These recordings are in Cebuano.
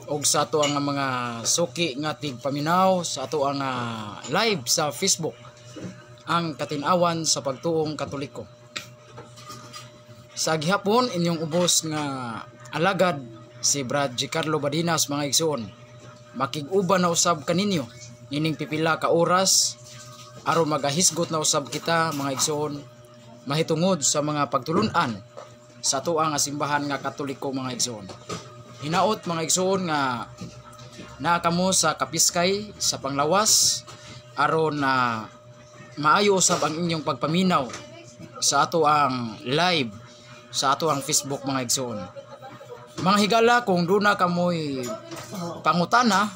Ug sa ato ang mga suki nga tigpaminaw sa ato ang live sa Facebook, ang Katin-awan sa Pagtuong Katoliko. Sa gihapon, inyong ubos nga alagad, si Brad Giancarlo Badinas, mga igsoon. Makig-uban na usab kaninyo nining pipila ka oras aron magahisgot na usab kita, mga igsoon, mahitungod sa mga pagtulunan sa atoang nga simbahan nga Katoliko, mga igsoon. Hinaot, mga igsoon, nga naa kamo sa kapiskay sa panglawas aron na maayo usab ang inyong pagpaminaw sa ato ang live sa ato ang Facebook, mga igsoon. Mga higala, kung duna kamoy pangutana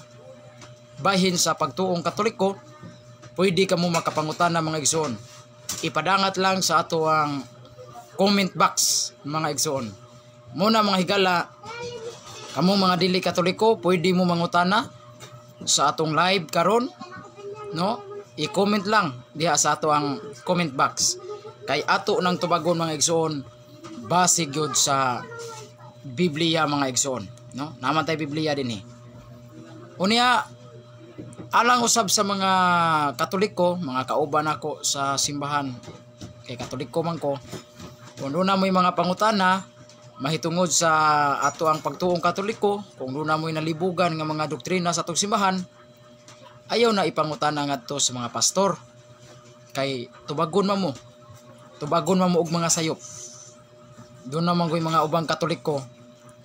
bahin sa pagtuong Katoliko, pwede kamo makapangutana, mga igsoon. Ipadangat lang sa ato ang comment box, mga igsoon. Muna, mga higala, kamo mga dili Katoliko, pwede mo mangutana sa atong live karon, no? I-comment lang diha sa ato ang comment box. Kay ato nang tubagon, mga igsoon, base gyud sa Biblia, mga igsoon, no? Naman tay Biblia din eh. Unya, alang usab sa mga Katoliko, mga kauban nako sa simbahan, kay Katoliko man ko, kung duna mo'y mga pangutana mahitungod sa ato ang pagtuong Katoliko, kung duna mo'y nalibugan nga mga doktrina sa atong simbahan, ayaw na ipangutana ngadto sa mga pastor. Kay tubagon man mo. Tubagon man mo og mga sayop. Doon naman ko'y mga ubang Katoliko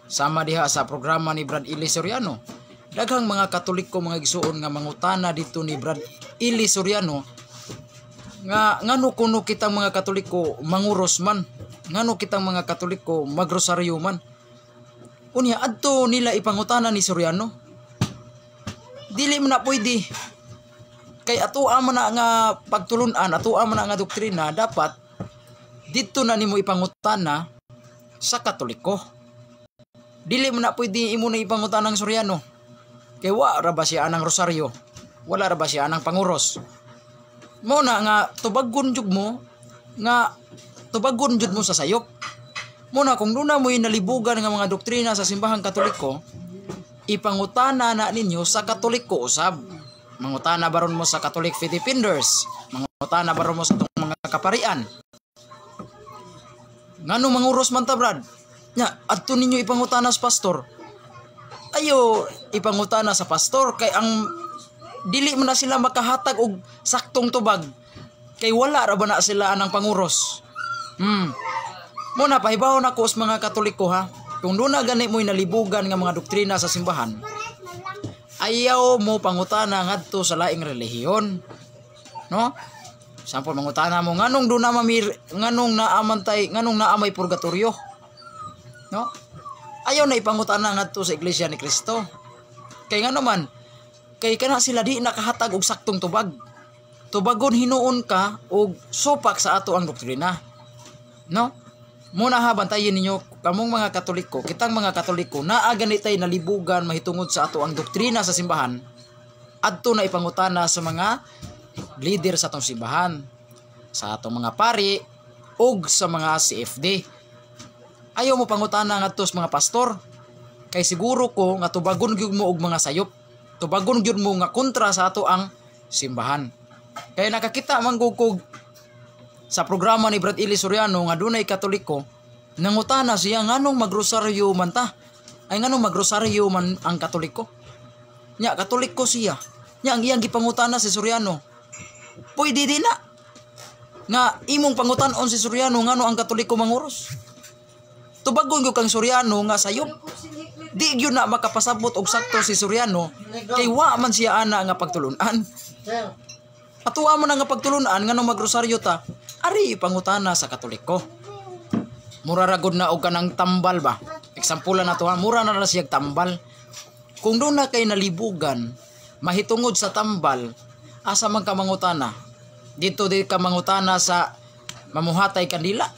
sama diha sa programa ni Brad Eli Soriano. Daghang mga Katoliko, mga igsuon, nga mangutana dito ni Brad Eli Soriano nga ngano kuno kitang mga Katoliko manguros man, ngano kitang mga Katoliko magrosaryo man. Unya adto nila ipangutana ni Soriano. Dili man na pwede. Kay ato man na nga pagtulunan, ato man na nga doktrina, dapat didto na nimo ipangutana sa Katoliko. Dili man na pwede imo na ipangutana ng Soriano. Kay wa ra ba siya anang rosaryo? Wala ra ba siya anang panguros? Mo na nga tubagon jud mo nga tubagon jud mo sa sayop. Mo na kung duna mo'y nalibugan nga mga doktrina sa simbahang Katoliko, ipangutana na ninyo sa Katoliko usab. Mangutana baron mo sa Catholic Faith Defenders, mangutana baron mo sa atong mga kaparian. Ngano manguros man ta, Brad? Nya, adto ninyo ipangutana sa pastor. Ayo ipangutana sa pastor kay ang dili man na sila makahatag og saktong tubag kay wala ra ba na sila anang panguros. Muna pahibaw na ko sa mga Katoliko ha. Kung duna gani mo'y nalibugan nga mga doktrina sa simbahan, ayaw mo pangutana ngadto sa laing relihiyon. No? Sample, mangutana mo nganong duna mamir nganong naamantay, nganong naa may purgatorio. No? Ayaw na ipangutana ngadto sa Iglesia ni Cristo. Kay ngano man, kay kana sila di nakahatag og saktong tubag. Tubagon hinuon ka og supak sa ato ang doktrina. No? Muna ha, bantayin ninyo kamong mga Katoliko, kitang mga Katoliko, naa gani tay nalibugan mahitungod sa ato ang doktrina sa simbahan, adto na ipangutana sa mga leader sa atong simbahan, sa atong mga pari ug sa mga CFD. Ayaw mo pangutana ngadto sa mga pastor kay siguro ko nga tubagon gyud mo og mga sayop. Tubagon gyud mo nga kontra sa ato ang simbahan. Kay nakakita man gud kog sa programa ni Brad Eli Soriano nga dunay Katoliko nangutana siya nganong magrosaryo man ta. Ay, nganong magrosaryo man ang Katoliko. Nya Katoliko siya. Nya ang iyang gipangutana si Soriano. Pwede din na nga imong pangutan-on si Soriano ngano ang Katoliko manguros. Tubagon gyud kang Soriano nga sayop. Di gyud na makapasabot og sakto si Soriano kay wa man siya ana nga pagtulunan. Atuwa mo na nga pagtulunan nganong magrosaryo ta. Ari pangutana sa Katoliko. Mura ra gud na og kanang tambal ba. Example na to ha, mura na na siyag tambal. Kung duna kay nalibugan mahitungod sa tambal, asa man ka mangutana? Dito di ka mangutana sa mamuhatay kandila.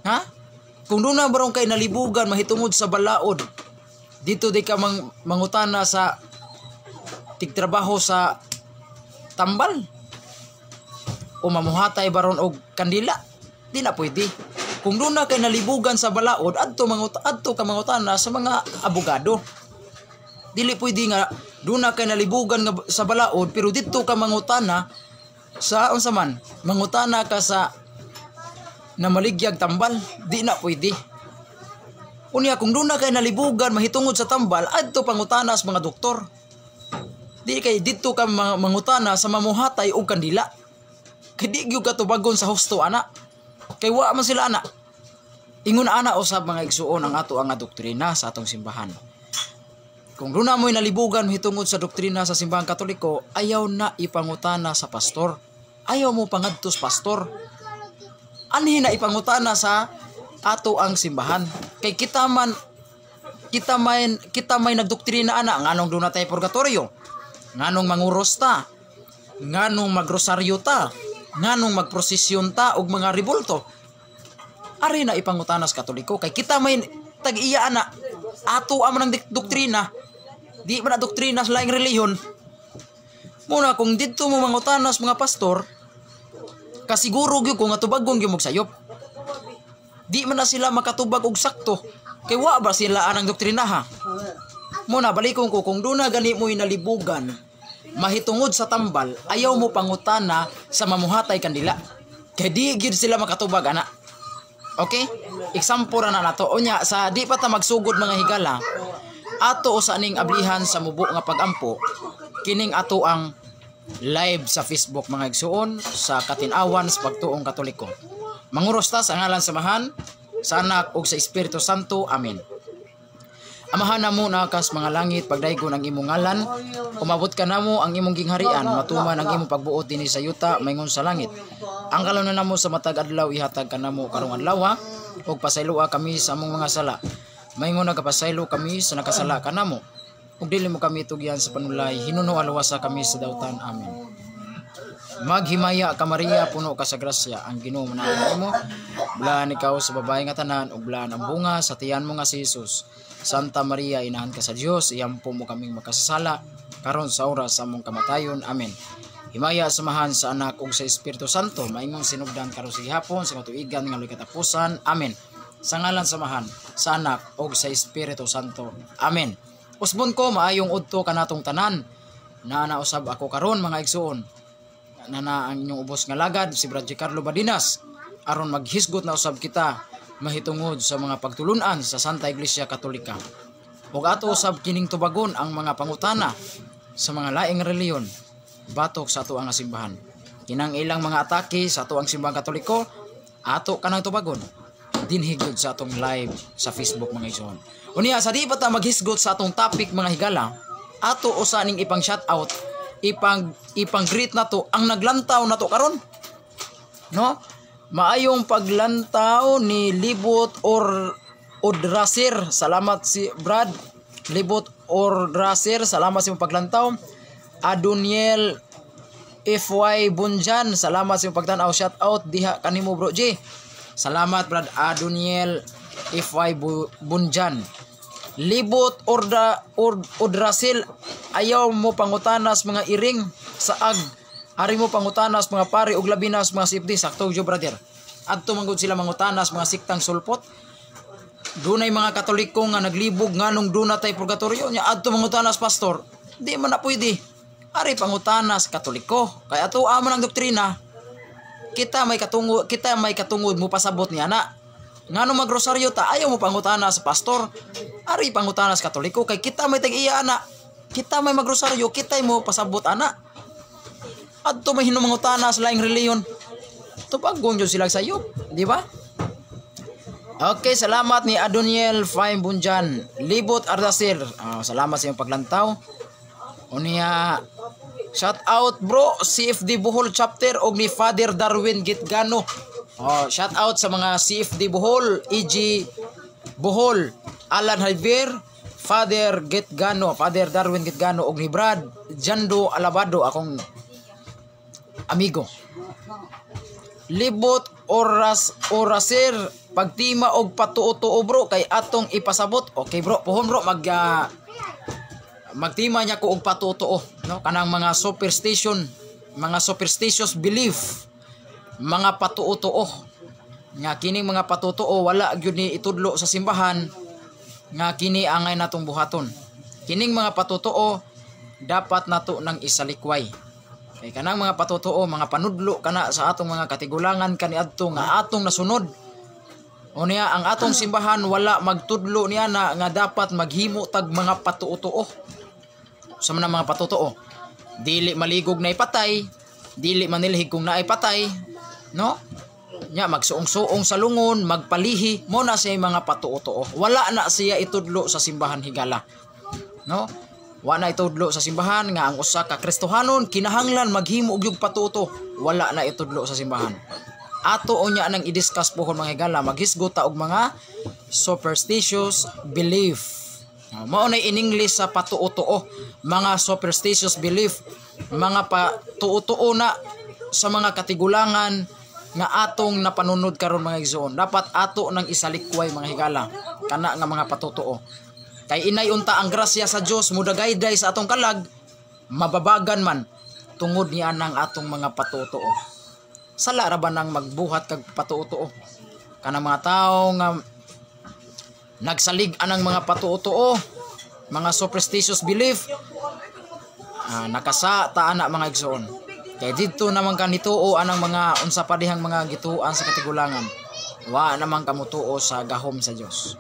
Ha? Kung duna barong kay nalibugan mahitungod sa balaod, dito di ka mangutana sa tigtrabaho sa tambal o mamuhatay baron og kandila. Di na pwede. Kung duna kay nalibugan sa balaod, adto ka mangutana sa mga abogado. Dili pwede nga duna kay nalibugan nga sa balaod pero didto ka mangutana sa unsa man, mangutana ka sa namaligyag tambal, di na pwede. Unya kung duna kay nalibugan mahitungod sa tambal, adto pangutana sa mga doktor. Di kay didto ka mangutana sa mamuhatay og kandila. Kay di gyud ka tubagon sa husto ana. Kay wa man sila ana. Ingon ana usab, mga igsuon, ang ato ang doktrina sa atong simbahan. Kung duna mo'y nalibugan mahitungod sa doktrina sa Simbahang Katoliko, ayaw na ipangutana sa pastor. Ayaw mo pangadtos pastor. Anhi na ipangutana sa ato ang simbahan. Kay kita man kita may nagdoktrina ana. Nganong duna tay purgatorio? Nganong manguros ta? Nganong magrosaryo ta? Nganong magprosesyon ta og mga ribulto? Ari na ipangutana sa Katoliko kay kita may tag-iya ana. Ato ang man ang doktrina. Di man na doktrina sa laing relihiyon. Muna kung didto mo mangutana sa mga pastor, kasiguro gyud ko nga tubagong gyud mo sayop. Di man na sila makatubag og sakto. Kay wa ba sila anang doktrina ha? Muna balikon ko, kung duna gani mo'y nalibugan mahitungod sa tambal, ayaw mo pangutana sa mamuhatay kandila. Kay di gyud sila makatubag ana. Okay? Example ra na nato. Unya sa di pa ta magsugod, mga higala, ato usa ning ablihan sa mubo nga pagampo kining ato ang live sa Facebook, mga igsuon, sa Katin-awan sa Pagtuong Katoliko. Manguros ta sa ngalan sa Amahan, sa Anak ug sa Espiritu Santo. Amen. Amahan namo na kas mga langit, pagdaygon ang imong ngalan, umabot ka namo ang imong gingharian, matuman ang imong pagbuot dinhi sa yuta maingon sa langit. Ang kalunon namo sa matag adlaw ihatag kanamo karong adlaw, ug pasayloa kami sa among mga sala. Maingon nagapasaylo kami sa nakasala kanamo. Ug dili mo kami tugyan sa panulay, hinunoa luwasa kami sa dautan. Amen. Maghimaya ka, Maria, puno ka sa grasya, ang Ginoo naa nimo. Blaan ikaw sa babae nga tanan ug blaan ang bunga sa tiyan mo nga si Jesus. Santa Maria, inahan ka sa Dios, iampo mo kaming makasasala karon sa oras sa among kamatayon. Amen. Himaya sa Amahan, sa Anak ug sa Espiritu Santo, maingon sinugdan, karon sa gihapon, sa katuigan nga walay katapusan. Amen. Sa ngalan sa Amahan, sa Anak ug sa Espiritu Santo. Amen. Usbon ko, maayong udto kanatong tanan. Naa usab ako karon, mga igsuon. Nana ang inyong ubos nga lagad si Brad Carlo Badinas aron maghisgot na usab kita mahitungod sa mga pagtulunan sa Santa Iglesia Katolika. Ug ato usab kining tubagon ang mga pangutana sa mga laing relihiyon batok sa ato ang simbahan. Kinang ilang mga atake sa ato ang Simbahang Katoliko, ato kanang tubagon dinhi gyud sa atong live sa Facebook, mga igsoon. Unya sa di pa ta maghisgot sa atong topic, mga higala, ato usa ning ipang shout out, ipang ipang greet nato ang naglantaw nato karon. No? Maayong paglantaw ni Libot or Odrasir. Salamat si Brad Libot Odrasir, salamat sa imong paglantaw. Adoniel FY Bunjan, salamat sa imong pagtan-aw. Shout out diha kanimo, bro G. Salamat, Brad Adoniel FY Bunjan. Libot Orda Or, Odrasil, ayaw mo pangutanas mga iring sa ag. Ari mo pangutanas mga pari ug labi na sa mga CFD. Sakto jo, brother. Adto manggod sila mangutanas mga siktang sulpot. Dunay mga Katoliko nga naglibog nganong duna tay purgatorio nya adto mangutanas pastor. Di man na pwede. Ari pangutanas Katoliko. Kay ato amo ang doktrina. Kita may katungod mo pasabot niya na. Ngano magrosaryo ta, ayaw mo pangutana sa pastor. Ari pangutana sa Katoliko kay kita may tag-iya ana. Kita may magrosaryo, kita mo pasabot ana. Adto may hinumangutana sa laing reliyon. Tubagon jud sila sayop, di ba? Okay, salamat ni Adoniel Fine Bunjan. Libot Ardasir. Ah, salamat sa iyong paglantaw. Unya, shout out, bro, CFD Bohol chapter og ni Father Darwin Gitgano. Oh, shout out sa mga CFD Bohol, EG Bohol, Alan Javier, Father Gitgano, Father Darwin Gitgano og ni Brad Jando Alabado, akong amigo. Libot oras orasir, pagtima og patuo-tuo, bro, kay atong ipasabot. Okay, bro, puhon, bro, magtima niya ko og patuo-tuo, no, kanang mga superstition, mga superstitious belief, mga patuo-tuo nga kining mga patuo-tuo wala gyud ni itudlo sa simbahan nga kini angay natong buhaton. Kining mga patutuo dapat nato nang isalikway. Kay kanang mga patutuo, mga panudlo kana sa atong mga katigulangan kaniadto nga atong nasunod. O niya, ang atong simbahan wala magtudlo niya na nga dapat maghimo tag mga patuo-tuo. Sa man ang mga patutuo, dili maligog na ipatay, dili manilhig kung naay patay, no? Nya magsuong-suong sa lungon, magpalihi, mo na siya mga patuo-tuo. Wala na siya itudlo sa simbahan, higala. No? Wa na itudlo sa simbahan nga ang usa ka Kristohanon kinahanglan maghimo og yung patuo. Wala na itudlo sa simbahan. Ato unya nang i-discuss pohon, mga higala, maghisgot ta og mga superstitious belief. Mao na in English sa patuo-tuo, mga superstitious belief, mga patuo-tuo na sa mga katigulangan nga atong napanunod karon, mga igsoon. Dapat ato nang isalikway, mga higala, kana nga mga patutuo. Kay inay unta ang grasya sa Dios mudagayday sa atong kalag, mababagan man tungod niya nang atong mga patutuo. Sala ra ba nang magbuhat kag patutuo? Kanang mga tao nga nagsalig anang mga patutuo, mga superstitious belief, nakasa ta ana, mga igsoon. Kay didto naman ka nituo anang mga unsa pa dihang mga gituan sa katigulangan. Wa naman kamutuo sa gahom sa Dios.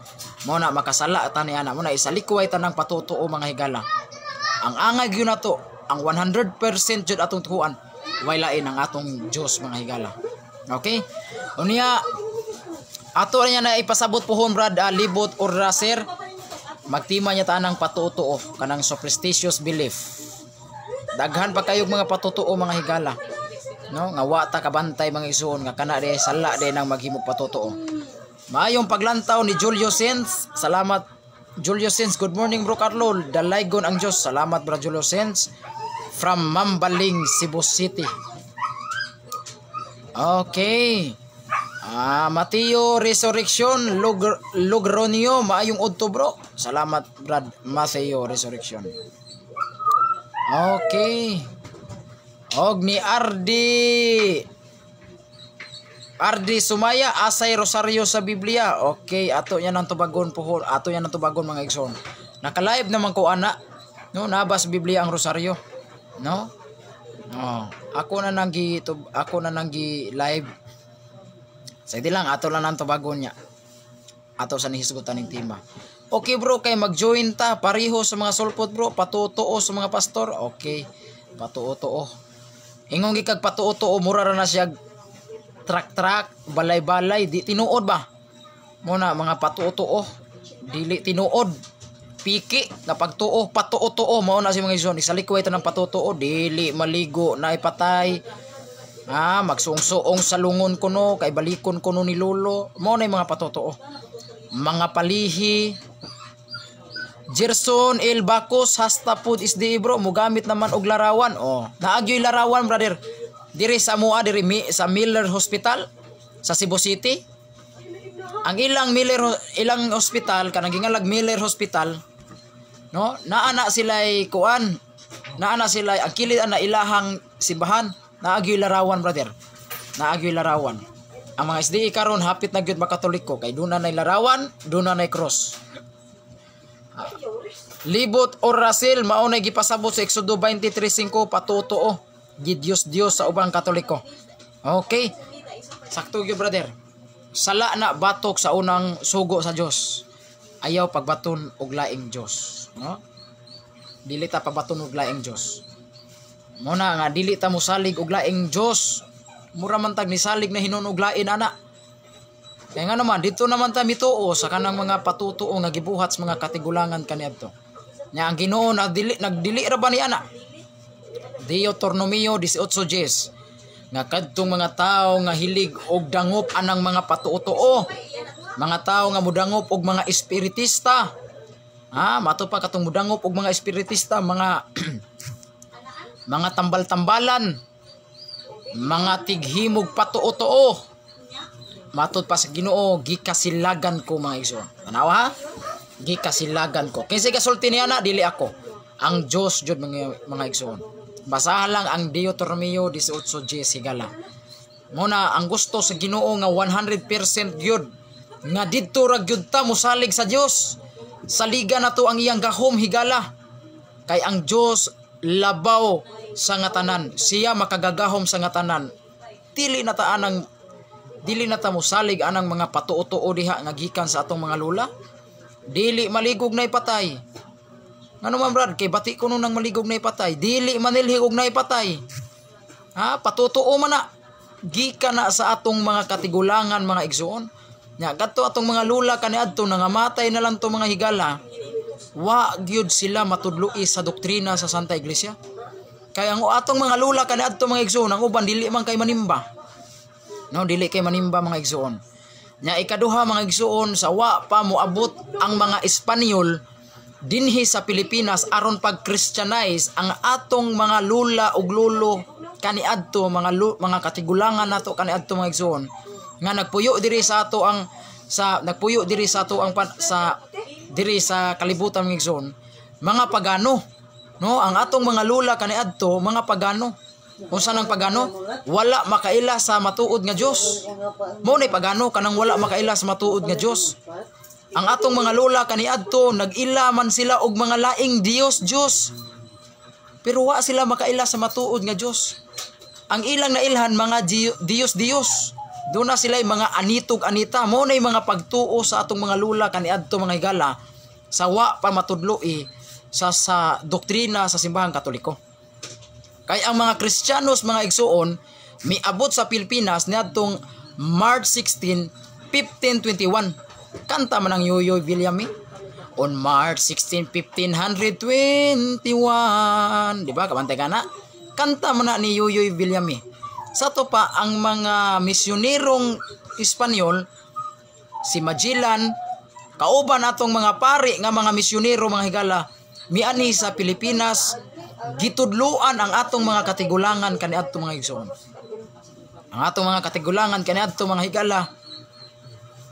Mo na makasala ta ni ana, mo na isalikway tanang patutuo, mga higala. Ang angay gyud nato, ang 100% jud atong tuuan, way lain ang atong Dios, mga higala. Okay? Unya ato niya na ipasabot pohon, Brad Libot or Raser, magtima niya tanang patutuo, kanang superstitious belief. Daghan pa kayog mga patutuo, mga higala. No, nga wa ta kabantay, mga igsoon, nga kana de sala de nang maghimog patutuo. Maayong paglantaw ni Julio Sens. Salamat, Julio Sens. Good morning, Bro Carlo. Dalaygon ang Dios. Salamat, Bro Julio Sens from Mambaling, Cebu City. Okay. Mateo Resurrection Logronio, maayong udto, bro. Salamat, Brad Mateo Resurrection. Okay. Og ni Ardi Ardi Sumaya, asay rosaryo sa Biblia? Okay, ato niya nang tubagon pohon, ato niya nang tubagon, mga igsoon. Naka-live naman ko ana. No, naba sa Biblia ang rosaryo? No? Oh, ako na nang gi live. Sa di lang ato lang nang tubagon niya. Ato sa nihisgutan ning tema. Okay bro, kay mag-join ta pareho sa mga sulpot bro, patutuo sa mga pastor. Okay. Patuo-tuo. Ingon gikag patuo-tuo, mura ra na siya trak-trak, balay-balay, di tinuod ba? Muna mga patuo-tuo, dili tinuod. Piki na pagtuo, patuo-tuo, mao na si mga igsoon. Isalikway ito ng patutuo, dili maligo, naipatay. Magsuong-suong sa lungon kuno, kay balikon kuno ni lolo. Mao na yung mga patutuo. Mga palihi. Gerson El Bacos, hasta pud SDA bro, mugamit naman og larawan. Oh, naagyoy larawan, brother. Diri sa mua diri mi, sa Miller Hospital sa Cebu City. Ang ilang Miller ilang hospital kanang gingalag Miller Hospital, no, naa na sila'y kuan. Naa na sila ang kilid ana ilahang simbahan, naagyoy larawan, brother. Naagyoy larawan. Ang mga SDA karon hapit na gyud makatoliko kay duna nay larawan, duna nay cross. Libot or Rasil, mao nay gipasabot sa Exodo 23:5, patutuo. Gidiyos Dios sa ubang Katoliko. Okay. Sakto gyud, brother. Sala na batok sa unang sugo sa Dios. Ayaw pagbaton og laing Dios, no? Dili ta pabaton og laing Dios. Mo na nga dili ta mosalig og laing Dios. Mura man tag nisalig na hinon og lain ana. Kaya nga naman, dito naman ta mituo sa kanang mga patutuo nga gibuhat sa mga katigulangan kaniadto. Nya ang Ginoo nagdili, nagdili ra ba ni ana? Deuteronomio 18:10 nga kadtong mga tao nga hilig og dangop anang mga patuo-tuo, mga tao nga mudangop og mga espiritista. Ha, mato pa katong mudangop og mga espiritista, mga mga tambal-tambalan, mga tighimog patuo-tuo. Matod pa sa Ginoo, gikasilagan ko, mga igsoon. Tanawa ha? Gikasilagan ko. Kinsa gasulti niya na dili ako. Ang Dios jud, mga igsoon. Basahan lang ang Deuteronomio 18:10, higala. Muna ang gusto sa Ginoo nga 100% gyud nga didto ra gyud ta mosalig sa Dios. Saligan nato ang iyang gahom, higala. Kay ang Dios labaw sa nga tanan, siya makagagahom sa nga tanan. Dili na ta anang, dili na ta mosalig anang mga patuo-tuo diha nga gikan sa atong mga lula. Dili maligog na ipatay. Ngano man, Brad? Kay bati ko nang maligog na ipatay. Dili manilhi og na ipatay. Ha, patutuo man na. Gikan na sa atong mga katigulangan, mga igsuon. Nya kadto atong mga lula kaniadto, nangamatay na lang to, mga higala. Wa gyud sila matudloi sa doktrina sa Santa Iglesia. Kaya ang atong mga lula kaniadto, mga igsuon, ang uban dili man kay manimba. No, dili kay manimba, mga igsuon. Nya ikaduha, mga igsuon, sa wa pa moabot ang mga Espanyol dinhi sa Pilipinas aron pag-Christianize ang atong mga lula ug lolo kaniadto, mga katigulangan nato kaniadto, mga igsuon, nga nagpuyo diri sa ato ang sa nagpuyo diri sa ato ang pan, sa diri sa kalibutan, mga igsuon, mga pagano, no? Ang atong mga lula kaniadto, mga pagano. Unsa nang pagano? Wala makaila sa matuod nga Dios. Mo nay pagano, kanang wala makaila sa matuod nga Dios. Ang atong mga lola kaniadto, nag-ila man sila og mga laing Dios Dios. Pero wa sila makaila sa matuod nga Dios. Ang ilang nailhan, mga Dios Dios. Doon na sila mga anitog anita. Mo nay mga pagtuo sa atong mga lula kaniadto, mga higala, sa wa pa matudloi sa doktrina sa Simbahang Katoliko. Kay ang mga Kristiyanos, mga igsuon, miabot sa Pilipinas niadtong March 16, 1521. Kanta man ang Yoyoy Villame. On March 16, 1521. Di ba? Kabantay ka na? Kanta man na ni Yoyoy Villame. Sa to pa, ang mga misyonerong Espanyol, si Magellan, kauban atong mga pari nga mga misyonero, mga higala, miani sa Pilipinas, gitudluan ang atong mga katigulangan kaniadto, mga igsoon. Ang atong mga katigulangan kaniadto, mga higala,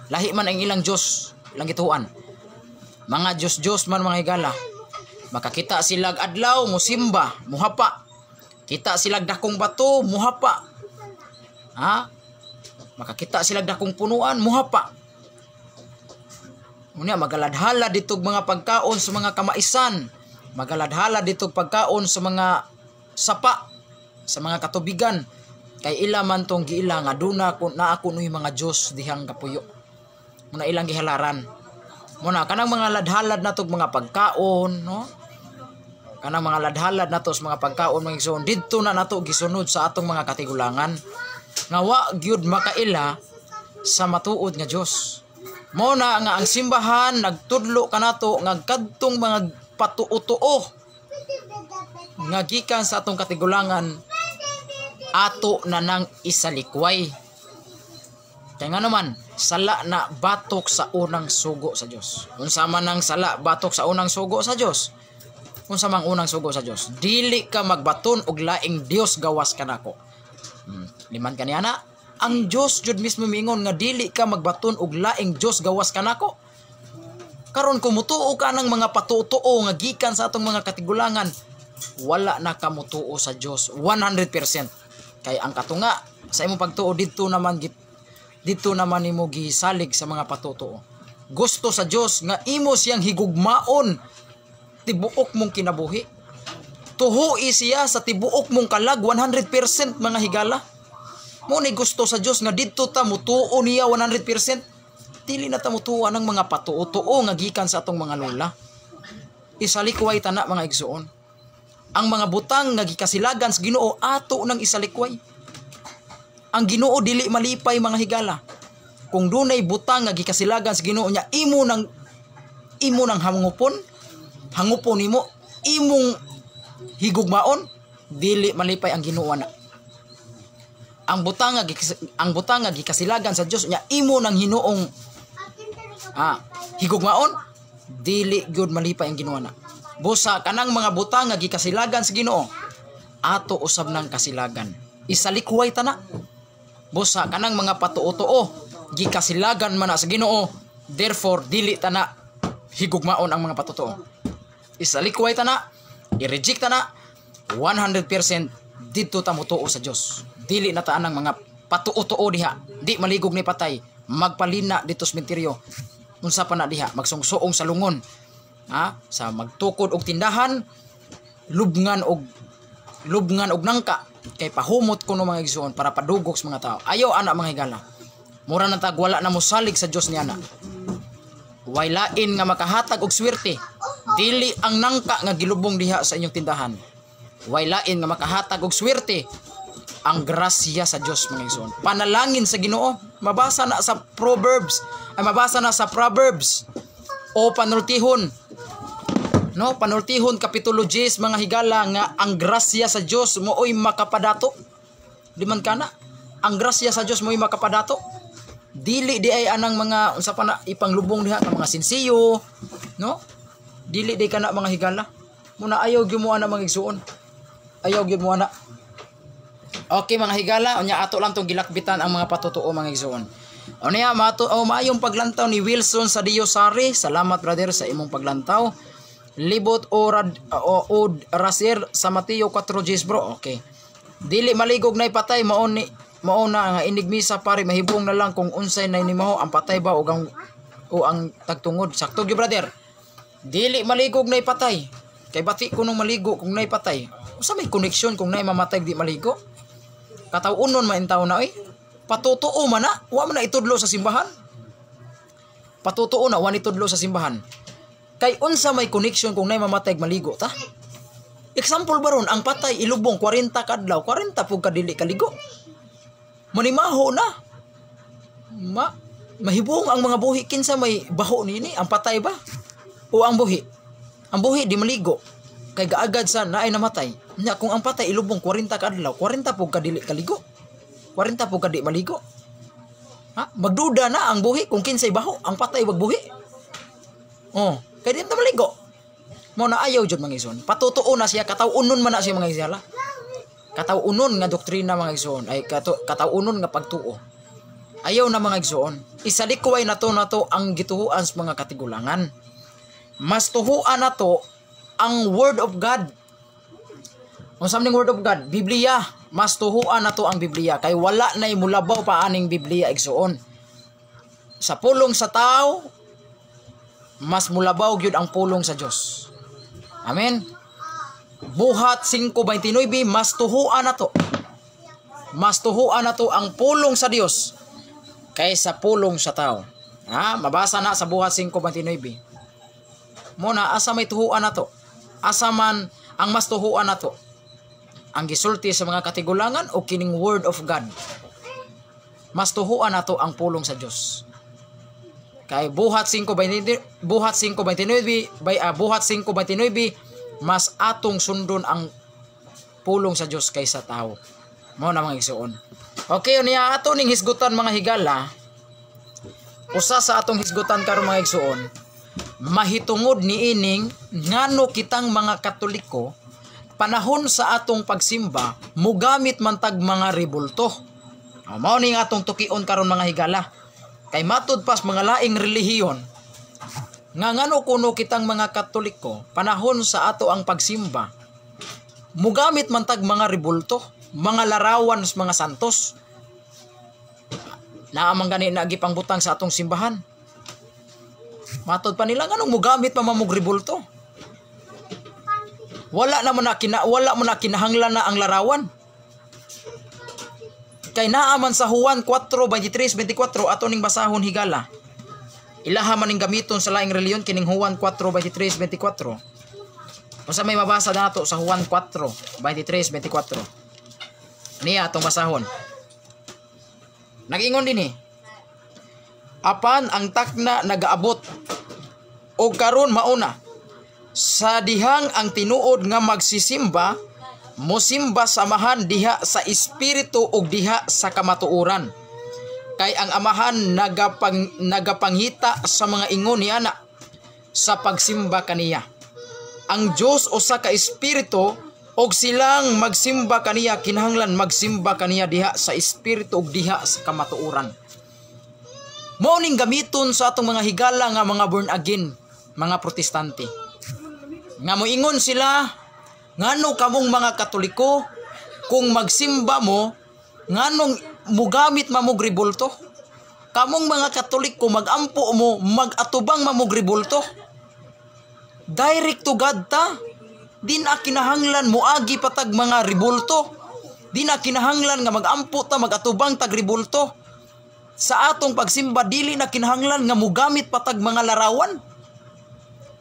lahi man ang ilang Diyos, ilang gituan. Mga Diyos-Diyos man, mga higala. Makakita silag adlaw, musimba, muhapa. Kita silag dakong bato, muhapa. Ha? Makakita silag dakong punuan, muhapa. Unya magaladhala ditog mga pagkaon sa mga kamaisan. Magaladhala ditog pagkaon sa mga sapa, sa mga katubigan. Kay ila man tong giila nga duna kun naa kunoy mga Dios dihang kapuyo. Muna ilang gihalaran. Muna kanang mga ladhalad natog mga pagkaon, no? Kanang mga ladhalad nato sa mga pagkaon, mga igsoon, didto na nato gisunod sa atong mga katigulangan nga wa gyud makaila sa matuod nga Dios. Mo na nga ang simbahan nagtudlo kanato nga kadtong mga patuo-tuo nga gikan sa atong katigulangan, ato na nang isalikway. Kaya nga naman, sala na batok sa unang sugo sa Dios. Unsa man ang sala batok sa unang sugo sa Dios? Unsa mang unang sugo sa Dios? Dili ka magbaton og laing Dios gawas kanako. Liman kaniya na. Ang Dios jud mismo miingon nga dili ka magbaton og laing Dios gawas kanako. Karon kung mutuo ka ng mga patutuo nga gikan sa atong mga katigulangan, wala na ka mutuo sa Dios 100%. Kay ang katunga sa imong pagtuo didto naman nimo gisalig sa mga patutuo. Gusto sa Dios nga imo siyang higugmaon tibuok mong kinabuhi. Tuhui siya sa tibuok mong kalag 100%, mga higala. Mo ni gusto sa Dios nga didto ta mutuo niya 100%. Dili na ta mutuo ng mga patuo-tuo nga gikan sa atong mga lola. Isalikway ta na, mga igsuon. Ang mga butang nga gikasilagan sa Ginoo, ato nang isalikway. Ang Ginoo dili malipay, mga higala, kung dunay butang nga gikasilagan sa Ginoo nya imo nang hangupon, hangupon nimo, imong higugmaon, dili malipay ang Ginoo na. Ang butang nga gikasilagan sa Dios nya imo nang hinuong higugmaon, dili gyud malipay ang Ginoo na. Busa kanang mga butang nga gikasilagan sa Ginoo, ato usab nang kasilagan. Isalikway ta na. Busa kanang mga patuo-tuo, gikasilagan man na sa Ginoo, therefore dili ta na higugmaon ang mga patutuo. Isalikway ta na, i-reject ta na 100%. Didto ta motuo sa Dios. Dili na ta anang mga patuo-tuo diha. Di maligog ni patay, magpalina dito sa sementeryo. Unsa pa na diha, magsungsuong sa lungon, ha, sa magtukod og tindahan. lubngan og nangka kay pahumot kuno, mga igsoon, para padugok sa mga tao. Ayaw ana, mga higala. Mura na tag wala na mosalig sa Dios niana. Way lain nga makahatag og swerte. Dili ang nangka nga gilubong diha sa inyong tindahan. Way lain nga makahatag og swerte, ang grasya sa Dios, mga igsoon. Panalangin sa Ginoo, mabasa na sa Proverbs, ay mabasa na sa Proverbs o Panultihon. No, Panultihon kapitulo 10, mga higala, nga ang grasya sa Dios mooy makapadato. Di man kana? Ang grasya sa Dios mooy makapadato. Dili di ay anang mga unsa pa na ipanglubong diha nga mga sinsiyo, no? Dili di kana, mga higala. Muna ayaw gyud mo ana, mga igsuon. Ayaw gyud mo ana. Okay, mga higala, unya ato lang tong gilakbitan ang mga patutuo, mga igsuon. O niya mato oh, maayong paglantaw ni Wilson sa Dio Sari. Salamat, brother, sa imong paglantaw. Libot o rad o, od rasir sa Mateo 4 bro. Okay. Dili maligog na patay, mao ni mao na nga inig misa pare, mahibong na lang kung unsay na nimaho, ang patay ba o ang tagtungod. Sakto gyud, brother. Dili maligog na patay. Kay bati ko nung maligo kung nay patay. Usa may connection kung nay mamatay di maligo? Kataw-unon man intaw na oy. Patutuo man na, wa man na itudlo sa simbahan. Patutuo na, wa ni itudlo sa simbahan. Kay unsa may connection kung nay mamatay maligo ta? Example ba ron, ang patay ilubong 40 kadlaw, 40 pug kadili kaligo. Manimaho na. Mahibong ang mga buhi, kinsa may baho nini, ang patay ba? O ang buhi? Ang buhi di maligo. Kay gaagad sa naay namatay. Nya kung ang patay ilubong 40 kadlaw, 40 pug kadili kaligo. 40 pug kadi maligo. Ha? Magduda na ang buhi kung kinsay baho, ang patay wag buhi. Oh, kay di ta maligo. Mo na ayaw jud, mga igsoon. Patutuo na siya, kataw-unon man na siya, mga igsoon. Kataw-unon nga doktrina, mga igsoon, ay kataw-unon nga pagtuo. Ayaw na, mga igsoon. Isalikway nato ang gituhuan sa mga katigulangan. Mas tuhuan nato ang Word of God. Unsa man ning Word of God? Biblia. Mas tuhuan nato ang Biblia kay wala nay mulabaw pa aning Biblia, igsoon. Sa pulong sa tao, mas mulabaw gyud ang pulong sa Dios. Amen. Buhat 5:29, mas tuhuan nato. Mas tuhuan nato ang pulong sa Dios kaysa pulong sa tao. Ha, mabasa na sa Buhat 5:29. Muna asa may tuhuan nato? Asa man ang mas tuhuan nato? Ang gisulti sa mga katigulangan o kining Word of God? Mas tuhuan nato ang pulong sa Dios. Kay Buhat 5:29, Buhat 5:29 by Buhat 5:29, mas atong sundon ang pulong sa Dios kaysa tao. Mao na, mga igsuon. Okay, niya ato ning hisgutan, mga higala. Usa sa atong hisgutan karon, mga igsuon, mahitungod niining ngano kitang mga Katoliko panahon sa atong pagsimba mugamit man tag mga rebulto. O, mao ning atong tukion karon, mga higala. Kay matud pas mga laing relihiyon nga ngano kuno kitang mga Katoliko panahon sa ato ang pagsimba mugamit man tag mga rebulto, mga larawan sa mga santos. Naa man gani na gipangbutang sa atong simbahan. Matod pa nila, nganong mugamit pa man mog rebulto? Wala mo na kinahanglan na ang larawan. Kay naa man sa Juan 4:23, 24, ato ning basahon, higala. Ilaha man ning gamiton sa laing relihiyon kining Juan 4:23, 24. Unsa may mabasa nato sa Juan 4:23, 24? Niya atong basahon. Nag-ingon din eh. Apan ang takna nagaabot og karon mauna sa dihang ang tinuod nga magsisimba mosimba sa Amahan diha sa espiritu ug diha sa kamatuoran, kay ang Amahan nagapanghita sa mga ingon niana sa pagsimba kaniya. Ang Dios usa ka espiritu ug silang magsimba kaniya kinahanglan magsimba kaniya diha sa espiritu ug diha sa kamatuoran. Mao ning gamiton sa atong mga higala nga mga born again, mga Protestante. Nga moingon sila, ngano kamong mga Katoliko kung magsimba mo, nganong mugamit mamog rebulto? Kamong mga Katoliko magampo mo, magatubang mamog rebulto. Direct to God ta. Di na kinahanglan moagi pa tag mga ribulto. Di na kinahanglan nga magampo ta, magatubang tag ribulto. Sa atong pagsimba, dili na kinahanglan nga mogamit pa tag mga larawan.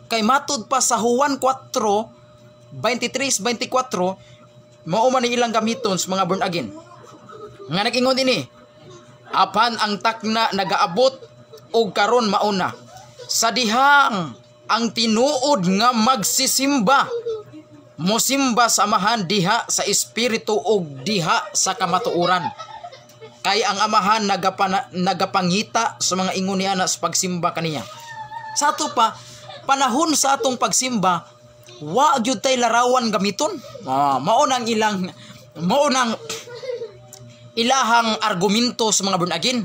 Kay matud pa sa Juan 4:23-24, mao man ni ilang gamiton sa mga born again. Nga nag-ingon dinhi, "Apan ang takna nagaabot og karon mauna sa dihang ang tinuod nga magsisimba mosimba sa Amahan diha sa espiritu ug diha sa kamatuoran. Kay ang Amahan nagapangita sa mga ingon niya sa pagsimba kaniya." Sa ato pa, panahon sa atong pagsimba, wa gyud tay larawan gamiton. Ah, mao nang ilahang argumento sa mga born again.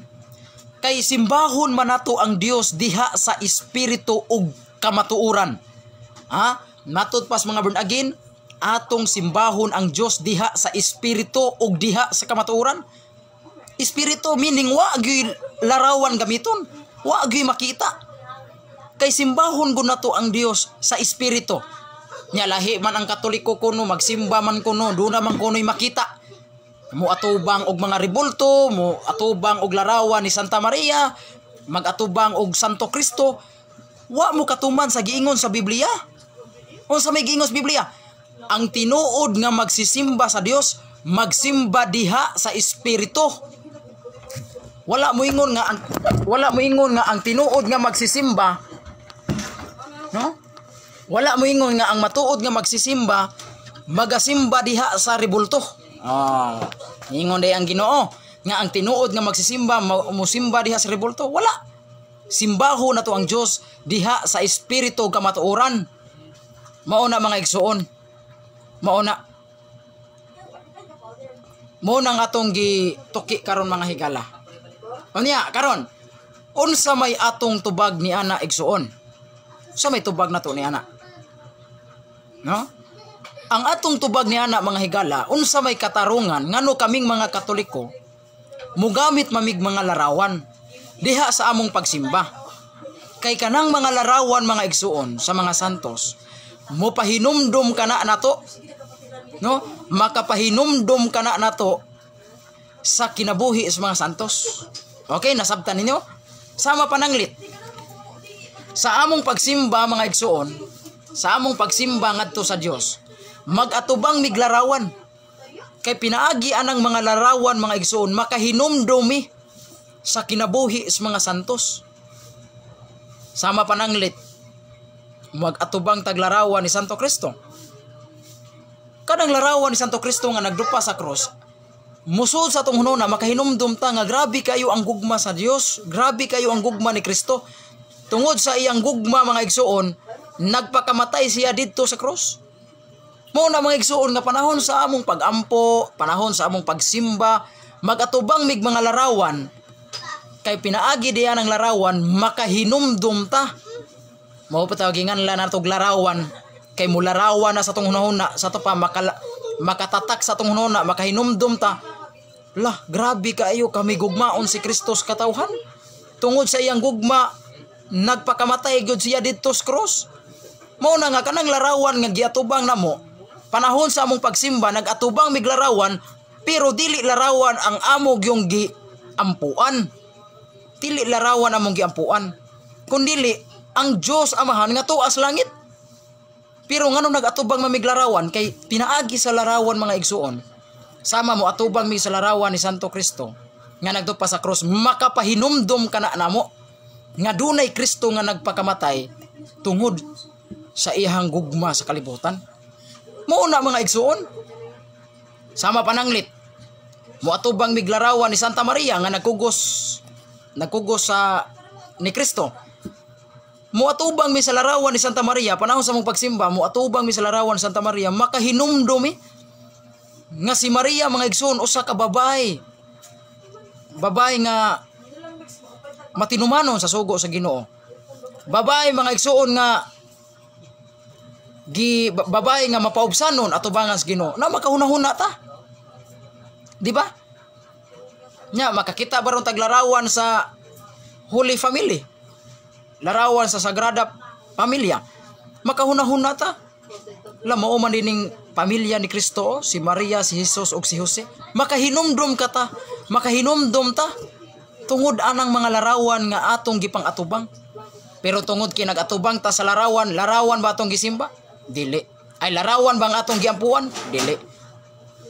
Kay simbahon man nato ang Dios diha sa espiritu ug kamatuoran. Ha? Matud pas mga born again, atong simbahon ang Dios diha sa espiritu ug diha sa kamatuoran. Espiritu meaning wa gyud larawan gamiton, wa gyud makita. Kay simbahon gud nato ang Dios sa espiritu. Nya lahi man ang Katoliko kuno, magsimba man kuno, duna man kuno'y makita. Mo atubang og mga ribulto, mo atubang og larawan ni Santa Maria, magatubang og Santo Cristo, wa mo katuman sa giingon sa Biblia. Unsa may giingon sa Biblia? Ang tinuod nga magsisimba sa Dios, magsimba diha sa espiritu. Wala mo ingon nga ang tinuod nga magsisimba, no? Wala mo ingon nga ang matuod nga magsisimba magasimba diha sa ribulto. Oh, ingon day ang Ginoo nga ang tinuod nga magsisimba mosimba diha sa ribulto. Wala. Simbaho na to ang Dios diha sa espiritu ug kamatuoran. Mao na, mga igsuon. Mao na. Mao nang atong gituki karon, mga higala. Unya karon, unsa may atong tubag ni ana, igsuon? Unsa may tubag nato ni ana? No? Ang atong tubag ni ana, mga higala, unsa may katarungan ngano kaming mga Katoliko mugamit mamig mga larawan diha sa among pagsimba? Kay kanang mga larawan, mga igsuon, sa mga santos, mo pahinumdum kana nato, no? Makapahinumdum kana nato sa kinabuhi sa mga santos. Okay, nasabtan ninyo? Sama pananglit. Sa among pagsimba, mga igsuon, sa among pagsimba ngadto sa Dios, magatubang mig larawan. Kay pinaagi anang mga larawan, mga igsuon, makahinumdumi sa kinabuhi sa mga santos. Sama pananglit, magatubang taglarawan ni Santo Cristo. Kanang larawan ni Santo Cristo nga nagdupa sa cross, musod sa atong hununa, makahinumdum ta nga grabe kayo ang gugma sa Dios, grabe kayo ang gugma ni Kristo. Tungod sa iyang gugma, mga igsuon, nagpakamatay siya didto sa cross. Mao na, mga igsuon, nga panahon sa among pagampo, panahon sa among pagsimba, magatubang mig mga larawan kay pinaagi diyan ang larawan makahinumdum ta. Mao pa tawagingan la natog larawan kay mularawan na sa atong hunahuna, sa ato pa makatatak sa atong hunahuna, makahinumdum ta. Lah, grabe kaayo kami gugmaon si Kristo sa katawhan. Tungod sa iyang gugma, nagpakamatay gyud siya didto sa cross. Mao na nga kanang larawan nga giatubang namo panahon sa among pagsimba, nagatubang mig larawan, pero dili larawan ang amo gyung giampuan. Dili larawan among giampuan, kundili ang Dios Amahan nga tuas langit. Pero ngano nagatubang mamig larawan? Kay pinaagi sa larawan, mga igsuon, sama mo atubang mi sa larawan ni Santo Kristo nga nagdupa sa cross, makapahinumdum kana namo nga dunay Kristo nga nagpakamatay tungod sa iyang gugma sa kalibutan. Mao na, mga igsuon. Sama pananglit, moatubang mig larawan ni Santa Maria nga nagkugos sa ni Kristo. Moatubang mi sa larawan ni Santa Maria panahon sa mong pagsimba, moatubang mi sa larawan ni Santa Maria, makahinumdum mi nga si Maria, mga igsoon, usa ka babae. Babae nga matinumanon sa sugo sa Ginoo. Babae, mga igsoon, nga babae nga mapaubsanon atubangan sa Ginoo. Na makahuna-huna ta. Di ba? Nya makakita baron taglarawan sa Holy Family. Larawan sa Sagrada Familia. Makahuna-huna ta. La, mao man dining pamilya ni Kristo, oh, si Maria, si Jesus ug si Jose. Makahinumdum ka ta, makahinumdum ta tungod anang mga larawan nga atong gipang-atubang. Pero tungod kay nag-atubang ta sa larawan, larawan ba atong gisimba? Dili. Ay, larawan ba ang atong giampuan? Dili.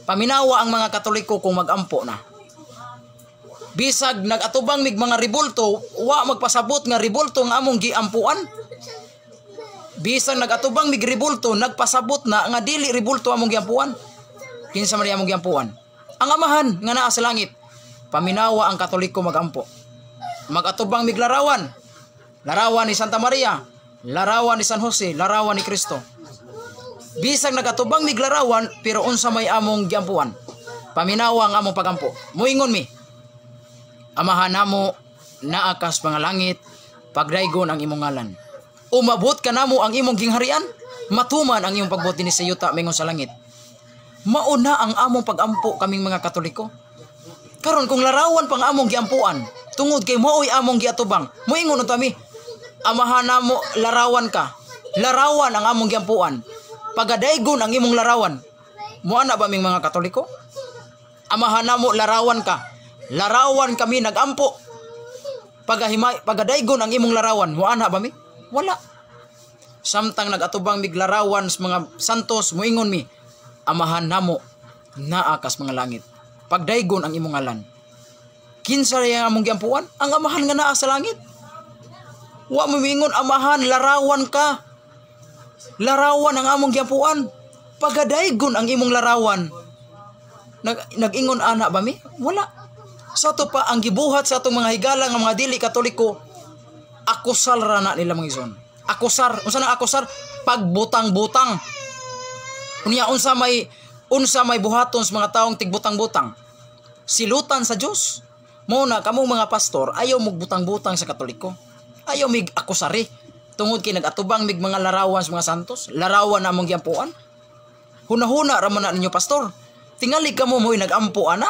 Paminawa ang mga Katoliko kung magampo na. Bisag nag-atubang mig mga ribulto, wa magpasabot nga ribulto nga among giampuan. Bisag nag-atubang mig ribulto, nagpasabot na nga dili ribulto among giampuan. Kinsa man among giampuan? Ang Amahan nga naa sa langit. Paminawa ang Katoliko magampo. Mag-atubang mig larawan. Larawan ni Santa Maria, larawan ni San Jose, larawan ni Kristo. Bisag nagatubang mig larawan, pero unsa may among giampuan? Paminawa ang among pagampo. Muingon mi, "Amahan namo, naa kas mga langit, pagdaygon ang imong ngalan. Umabot kanamo ang imong gingharian, matuman ang imong pagbuot dinhi sa yuta mingon sa langit." Mauna ang among pagampo kaming mga Katoliko. Karon kung larawan pang among giampuan, tungod kay mao'y among giatubang, moingon unta mi, "Amahan namo, larawan ka. Larawan ang among giampuan. Pagadaygon ang imong larawan." Muana ba ming mga Katoliko? "Amahan namo, larawan ka. Larawan kami nagampo. Pagahimay, pagadaygon ang imong larawan." Muana ba mi? Wala. Samtang nagatubang mig larawan sa mga santos, muingon mi, "Amahan namo, naa kas mga langit. Pagdaygon ang imong ngalan." Kinsa ray among giampuan? Ang Amahan nga naa sa langit. Wa mo miingon, "Amahan, larawan ka. Larawan ang among giampuan. Pagadaygon ang imong larawan." Nag-ingon ana ba mi? Wala. Sa ato pa ang gibuhat sa atong mga higala nga mga dili Katoliko, akusal ra na nila, mga igsoon. Akusar, unsa nang akusar? Pagbutang-butang. Unya unsa may buhaton sa mga taong tigbutang-butang? Silutan sa Dios. Mao na kamong mga pastor, ayaw mugbutang-butang sa Katoliko. Ayaw mig akusari. Tungod kay nagatubang mig mga larawan sa mga santos, larawan na among giampuan. Hunahuna ra man na ninyo, pastor. Tingali kamo mo'y nagampo ana.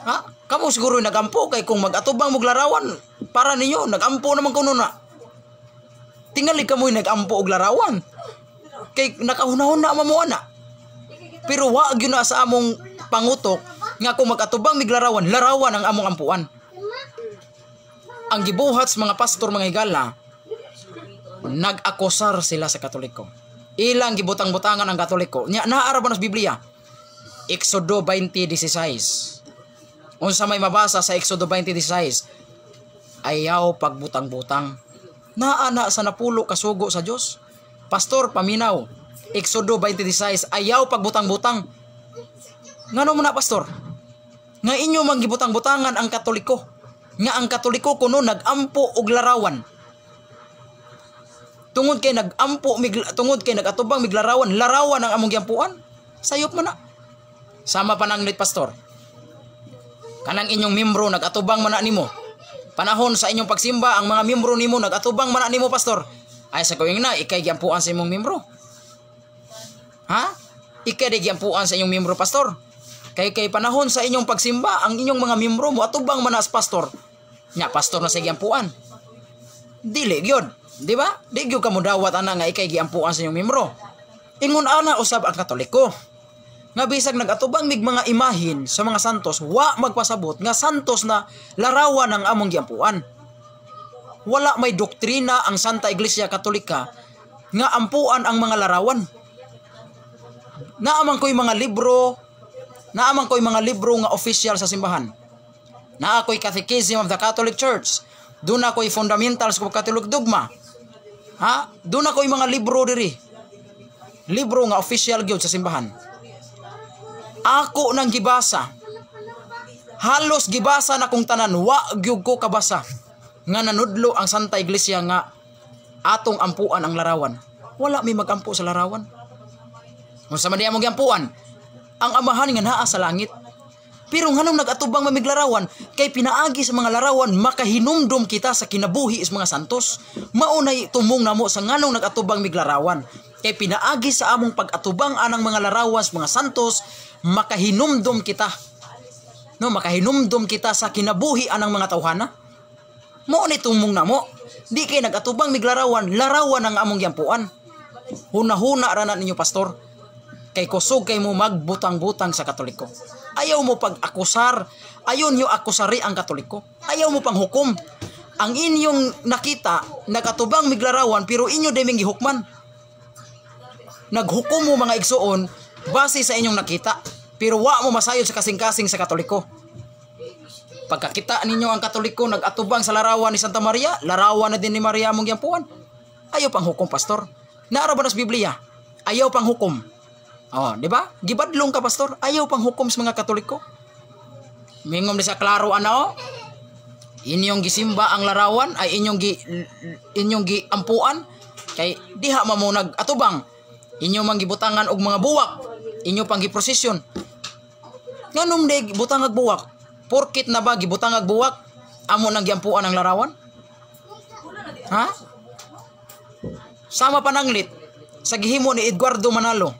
Ha? Kamo siguro nagampo kay kung magatubang mog larawan para ninyo nagampo naman kuno na. Tingali kamo'y nagampo og larawan. Kay nakahunahuna man mo ana. Pero wa gyud na sa among pangutok nga kung magatubang mig larawan, larawan ang among ampuan. Ang gibuhat sa mga pastor, mga higala, nag-akusar sila sa Katoliko. Ilang gibutang-butangan ang Katoliko. Nya naa ra ba na sa Biblia? Exodo 20:16. Unsa may mabasa sa Exodo 20:16? Ayaw pagbutang-butang. Naa na sa napulo kasugo sa Dios. Pastor, paminaw. Exodo 20:16, ayaw pagbutang-butang. Ngano mo na, pastor? Nga inyo mang gibutang-butangan ang Katoliko. Nga ang Katoliko kuno nagampo og larawan. Tungod kay nagatubang mig larawan, larawan ang among giampuan. Sayop man na. Sama pa nang pastor. Kanang inyong membro nagatubang man na nimo. Panahon sa inyong pagsimba, ang mga membro nimo nagatubang man na nimo, pastor. Ay sa kuwing na ikay giampuan sa imong membro. Ha? Ikay di giampuan sa inyong membro, pastor. Kay panahon sa inyong pagsimba, ang inyong mga membro mo atubang man na sa pastor. Nya pastor na sa giampuan. Dili gyud, di ba? Di gyud ka modawat ana nga ikay giampuan sa inyong membro. Ingon ana usab ang Katoliko. Nga bisag nagatubang mig mga imahin sa mga santos, wa magpasabot nga santos na larawan ang among giampuan. Wala may doktrina ang Santa Iglesia Katolika nga ampuan ang mga larawan. Naaman ko'y mga libro nga official sa simbahan. Naa ko'y Catechism of the Catholic Church. Doon ako'y Fundamentals of Catholic Dogma. Ha? Doon ako'y mga libro diri. Libro nga official gyud sa simbahan. Ako nang gibasa. Halos gibasa na kong tanan, wa gyud ko kabasa nga nanudlo ang Santa Iglesia nga atong ampuan ang larawan. Wala may magampo sa larawan. Unsa man di among giampuan? Ang Amahan nga naa sa langit. Pero nganong nagatubang mamig larawan? Kay pinaagi sa mga larawan makahinumdum kita sa kinabuhi sa mga santos. Maunay tumong namo sa nganong nagatubang mig larawan. Kay pinaagi sa among pag-atubang anang mga larawan sa mga santos, makahinumdum kita. No, makahinumdum kita sa kinabuhi anang mga tawhana. Mao ni tumong namo. Di kay nagatubang mig larawan, larawan ang among giampuan. Hunahuna ra na ninyo, pastor. Kay kusog kay mo magbutang-butang sa Katoliko. Ayaw mo pag-akusar, ayaw niyo akusari ang Katoliko. Ayaw mo pang hukom. Ang inyong nakita, nakatubang miglarawan, pero inyo deming gihukman. Naghukom mo, mga igsuon, base sa inyong nakita, pero wa mo masayod sa kasing-kasing sa Katoliko. Pagkakita ninyo ang Katoliko nagatubang sa larawan ni Santa Maria, larawan na din ni Maria mong giampuan. Ayaw pang hukom, pastor. Naara ba na sa Biblia? Ayaw pang hukom. Oh, di ba? Gibadlong ka, pastor. Ayaw pang hukom sa mga Katoliko. Mingom di sa klaro ana oh. Inyong gisimba ang larawan ay inyong giampuan kay diha man mo nag-atubang. Inyo mang gibutangan og mga buwak. Inyo pang giprosesyon. Nganong di butang og buwak? Porkit na ba gibutang og buwak amo nang giampuan ang larawan? Ha? Sama pananglit sa gihimo ni Eduardo Manalo.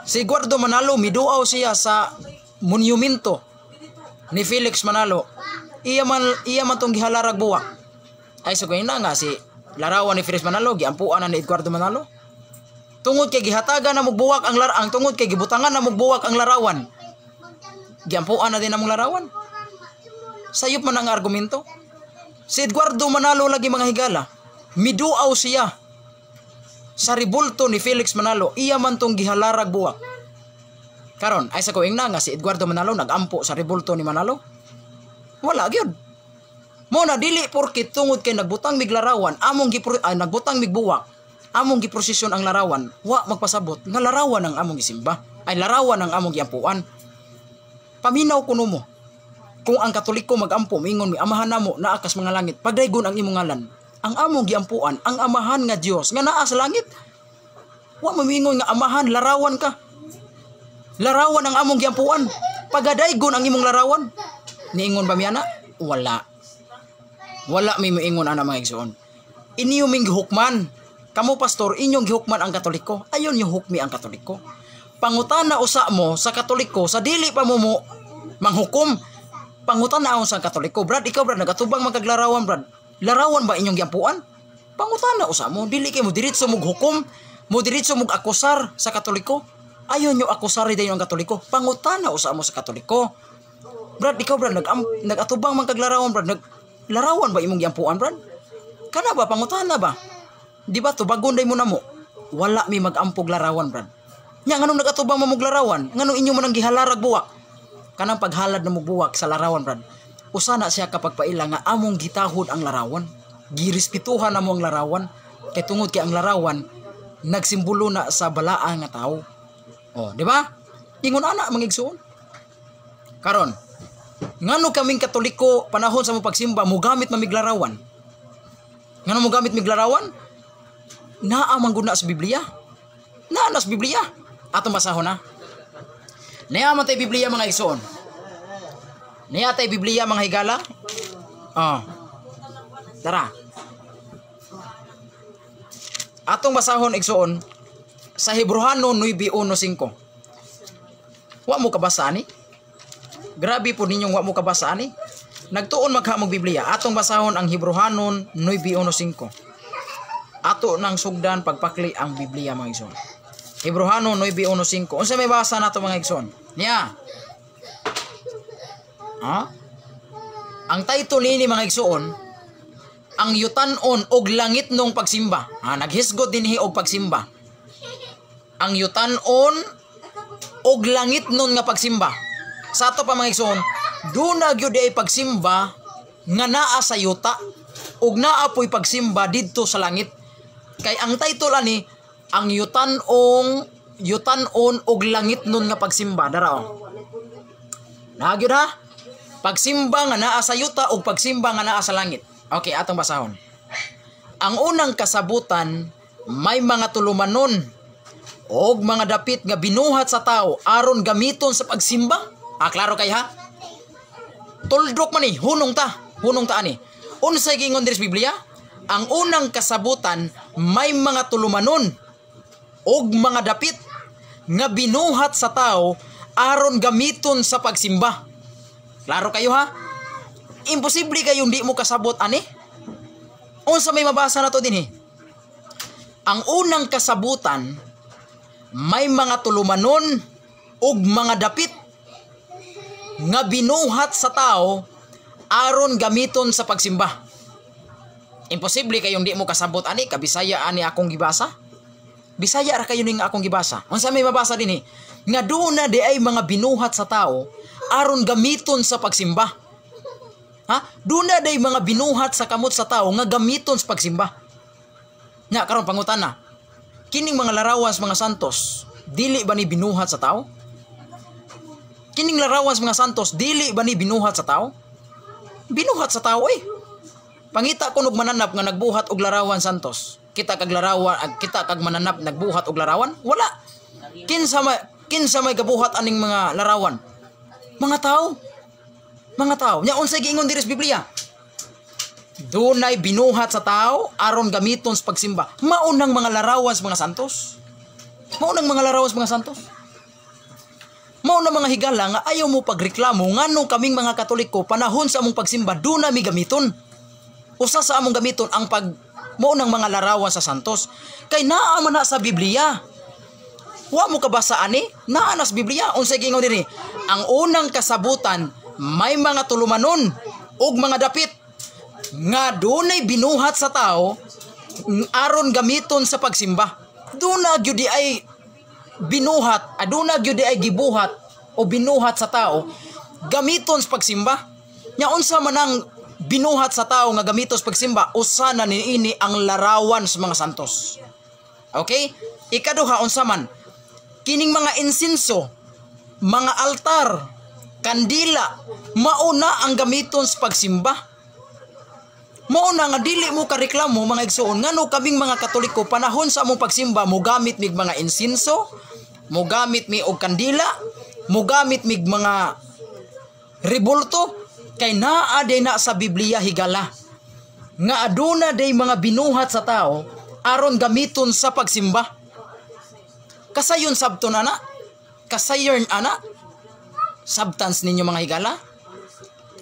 Si Eduardo Manalo, miduaw siya sa monumento ni Felix Manalo. Iya man tong gihalarag buwak. Ay so na nga si larawan ni Felix Manalo giampuan na ni Eduardo Manalo. Tungod kay gihatagan na mugbuwak ang ang tungod kay gibutangan na mugbuwak ang larawan. Giampuan na din among larawan. Sayop man ang argumento. Si Eduardo Manalo lagi, mga higala. Miduaw siya sa rebulto ni Felix Manalo. Iya man tong gihalarag buwak. Karon, ay sa ko ingna nga si Eduardo Manalo nagampo sa rebulto ni Manalo? Wala gyud. Mo na dili porkit tungod kay nagbutang mig larawan, among gipro, ay, nagbutang mig buwak, among giprosesyon ang larawan, wa magpasabot nga larawan ang among gisimba, ay larawan ang among giampuan. Paminaw kuno mo. Kung ang Katoliko magampo, mingon mi, "Amahan namo naa kas mga langit, pagdaygon ang imong ngalan." Ang among giampuan, ang Amahan nga Dios nga naa sa langit. Wa mo mingon nga, "Amahan, larawan ka. Larawan ang among giampuan. Pagadaygon ang imong larawan." Niingon ba mi ana? Wala. Wala mi moingon ana, mga igsoon. Inyo ming gihukman. Kamo, pastor, inyong gihukman ang Katoliko. Ayon yung hukmi ang Katoliko. Pangutana usa mo sa Katoliko sa dili pa mo mo manghukom. Pangutana sa Katoliko, "Brad, ikaw brad, nagatubang magkaglarawan, brad. Larawan ba inyong giampuan?" Pangutana usa mo, dili kay mo diretso mo hukom, mo diretso mo akusar sa Katoliko. Ayon nyo akusari dayon ang Katoliko. Pangutana usa mo sa Katoliko. "Brad, ikaw brad, nag-atubang man kaglarawan, brad, nag larawan ba imong giampuan, brad?" Kana ba, pangutana ba? Di ba tubagon day mo namo? Wala mi mag-ampog larawan, brad. Nya nganong nagatubang mo mog larawan? Nganong inyo man ang gihalarag buwak? Kanang paghalad na buwak sa larawan, brad. Usa na siya kapag paila nga among gitahod ang larawan. Girespetuhan namo ang larawan kay tungod kay ang larawan nagsimbolo na sa balaan nga tao. Oh, di ba? Ingon ana, mga igsoon. Karon, ngano kaming Katoliko panahon sa mo pagsimba mogamit mamig larawan? Ngano mogamit mig larawan? Naa man gud na sa Biblia. Naa na sa Biblia. Atong basahon na. Niya man tay Biblia, mga igsoon. Niya tay Biblia, mga higala. Oh. Tara. Atong basahon, igsoon, sa Hebrohano 9:15. Wa mo kabasa ani? Grabe po ninyong wa mo kabasa ani. Nagtuon magha mog Biblia. Atong basahon ang Hebrohanon 9:15. Ato nang sugdan pagpakli ang Biblia, mga igsoon. Hebrohano 9:15. Unsa may basa nato, mga igsoon? Niya. Ha? Ang title niini, mga igsoon, ang yutan-on og langit nung pagsimba. Ha, naghisgot dinhi og pagsimba. Ang yutan-on og langit nun nga pagsimba. Sa ato pa, mga igsoon, duna gyud ay pagsimba nga naa sa yuta ug naa po'y pagsimba didto sa langit. Kay ang title ani, ang yutan-on og langit nun nga pagsimba. Dara oh. Naa gyud ha? Pagsimba nga naa sa yuta ug pagsimba nga naa sa langit. Okay, atong basahon. Ang unang kasabutan may mga tulumanon og mga dapit nga binuhat sa tao aron gamiton sa pagsimba. Ah, klaro kay ha? Tuldok man ni, hunong ta, hunong ta ani. Unsay giingon diri sa Biblia? Ang unang kasabutan may mga tulumanon og mga dapit nga binuhat sa tao aron gamiton sa pagsimba. Klaro kayo ha? Imposible kayong di mo kasabot ani. Unsa may mabasa na to dinhi? Ang unang kasabutan may mga tulumanon ug mga dapit nga binuhat sa tao aron gamiton sa pagsimba. Imposible kayong di mo kasabot ani, kabisaya ani akong gibasa. Bisaya ra kayo ning akong gibasa. Unsa may mabasa dinhi? Nga doon na di ay mga binuhat sa tao aron gamiton sa pagsimba. Ha? Doon na day mga binuhat sa kamot sa tao nga gamiton sa pagsimba. Nya karon pangutana. Kining mga larawan sa mga santos, dili ba ni binuhat sa tao? Kining larawan sa mga santos, dili ba ni binuhat sa tao? Binuhat sa tao eh. Pangita ko og mananap nga nagbuhat og larawan santos. Kita kag larawan, kita kag mananap nagbuhat og larawan? Wala. Kinsa may gabuhat aning mga larawan? Mga tao. Mga tao. Nya unsay giingon diri sa Biblia? Dunay binuhat sa tao aron gamiton sa pagsimba. Maunang mga larawan sa mga santos. Maunang mga larawan sa mga santos. Mao na, mga higala, nga ayaw mo pagreklamo ngano kaming mga Katoliko, panahon sa among pagsimba duna mi gamiton. Usa sa among gamiton ang pag mao nang mga larawan sa santos. Kay naa man na sa Biblia. Wa mo kabasa ani? Naa na sa Biblia. Unsay giingon dinhi? Ang unang kasabutan may mga tulumanon ug mga dapit nga dunay binuhat sa tao aron gamiton sa pagsimba. Duna gyud di ay binuhat, aduna gyud ay gibuhat o binuhat sa tao gamiton sa pagsimba. Nya unsa man ang binuhat sa tao nga gamiton sa pagsimba? Usa na niini ang larawan sa mga santos. Okay? Ikaduha, unsa man? Kining mga insinso, mga altar, kandila, mauna ang gamiton sa pagsimba. Mao na nga dili mo kareklamo, mga igsoon, ngano kaming mga Katoliko, panahon sa among pagsimba mogamit mig mga insinso, mogamit mi og kandila, mogamit mig mga rebulto, kay naa day na sa Biblia, higala, nga aduna day mga binuhat sa tao aron gamiton sa pagsimba. Kasayon sabton ana? Kasayon ana? Sabtans ninyo, mga higala?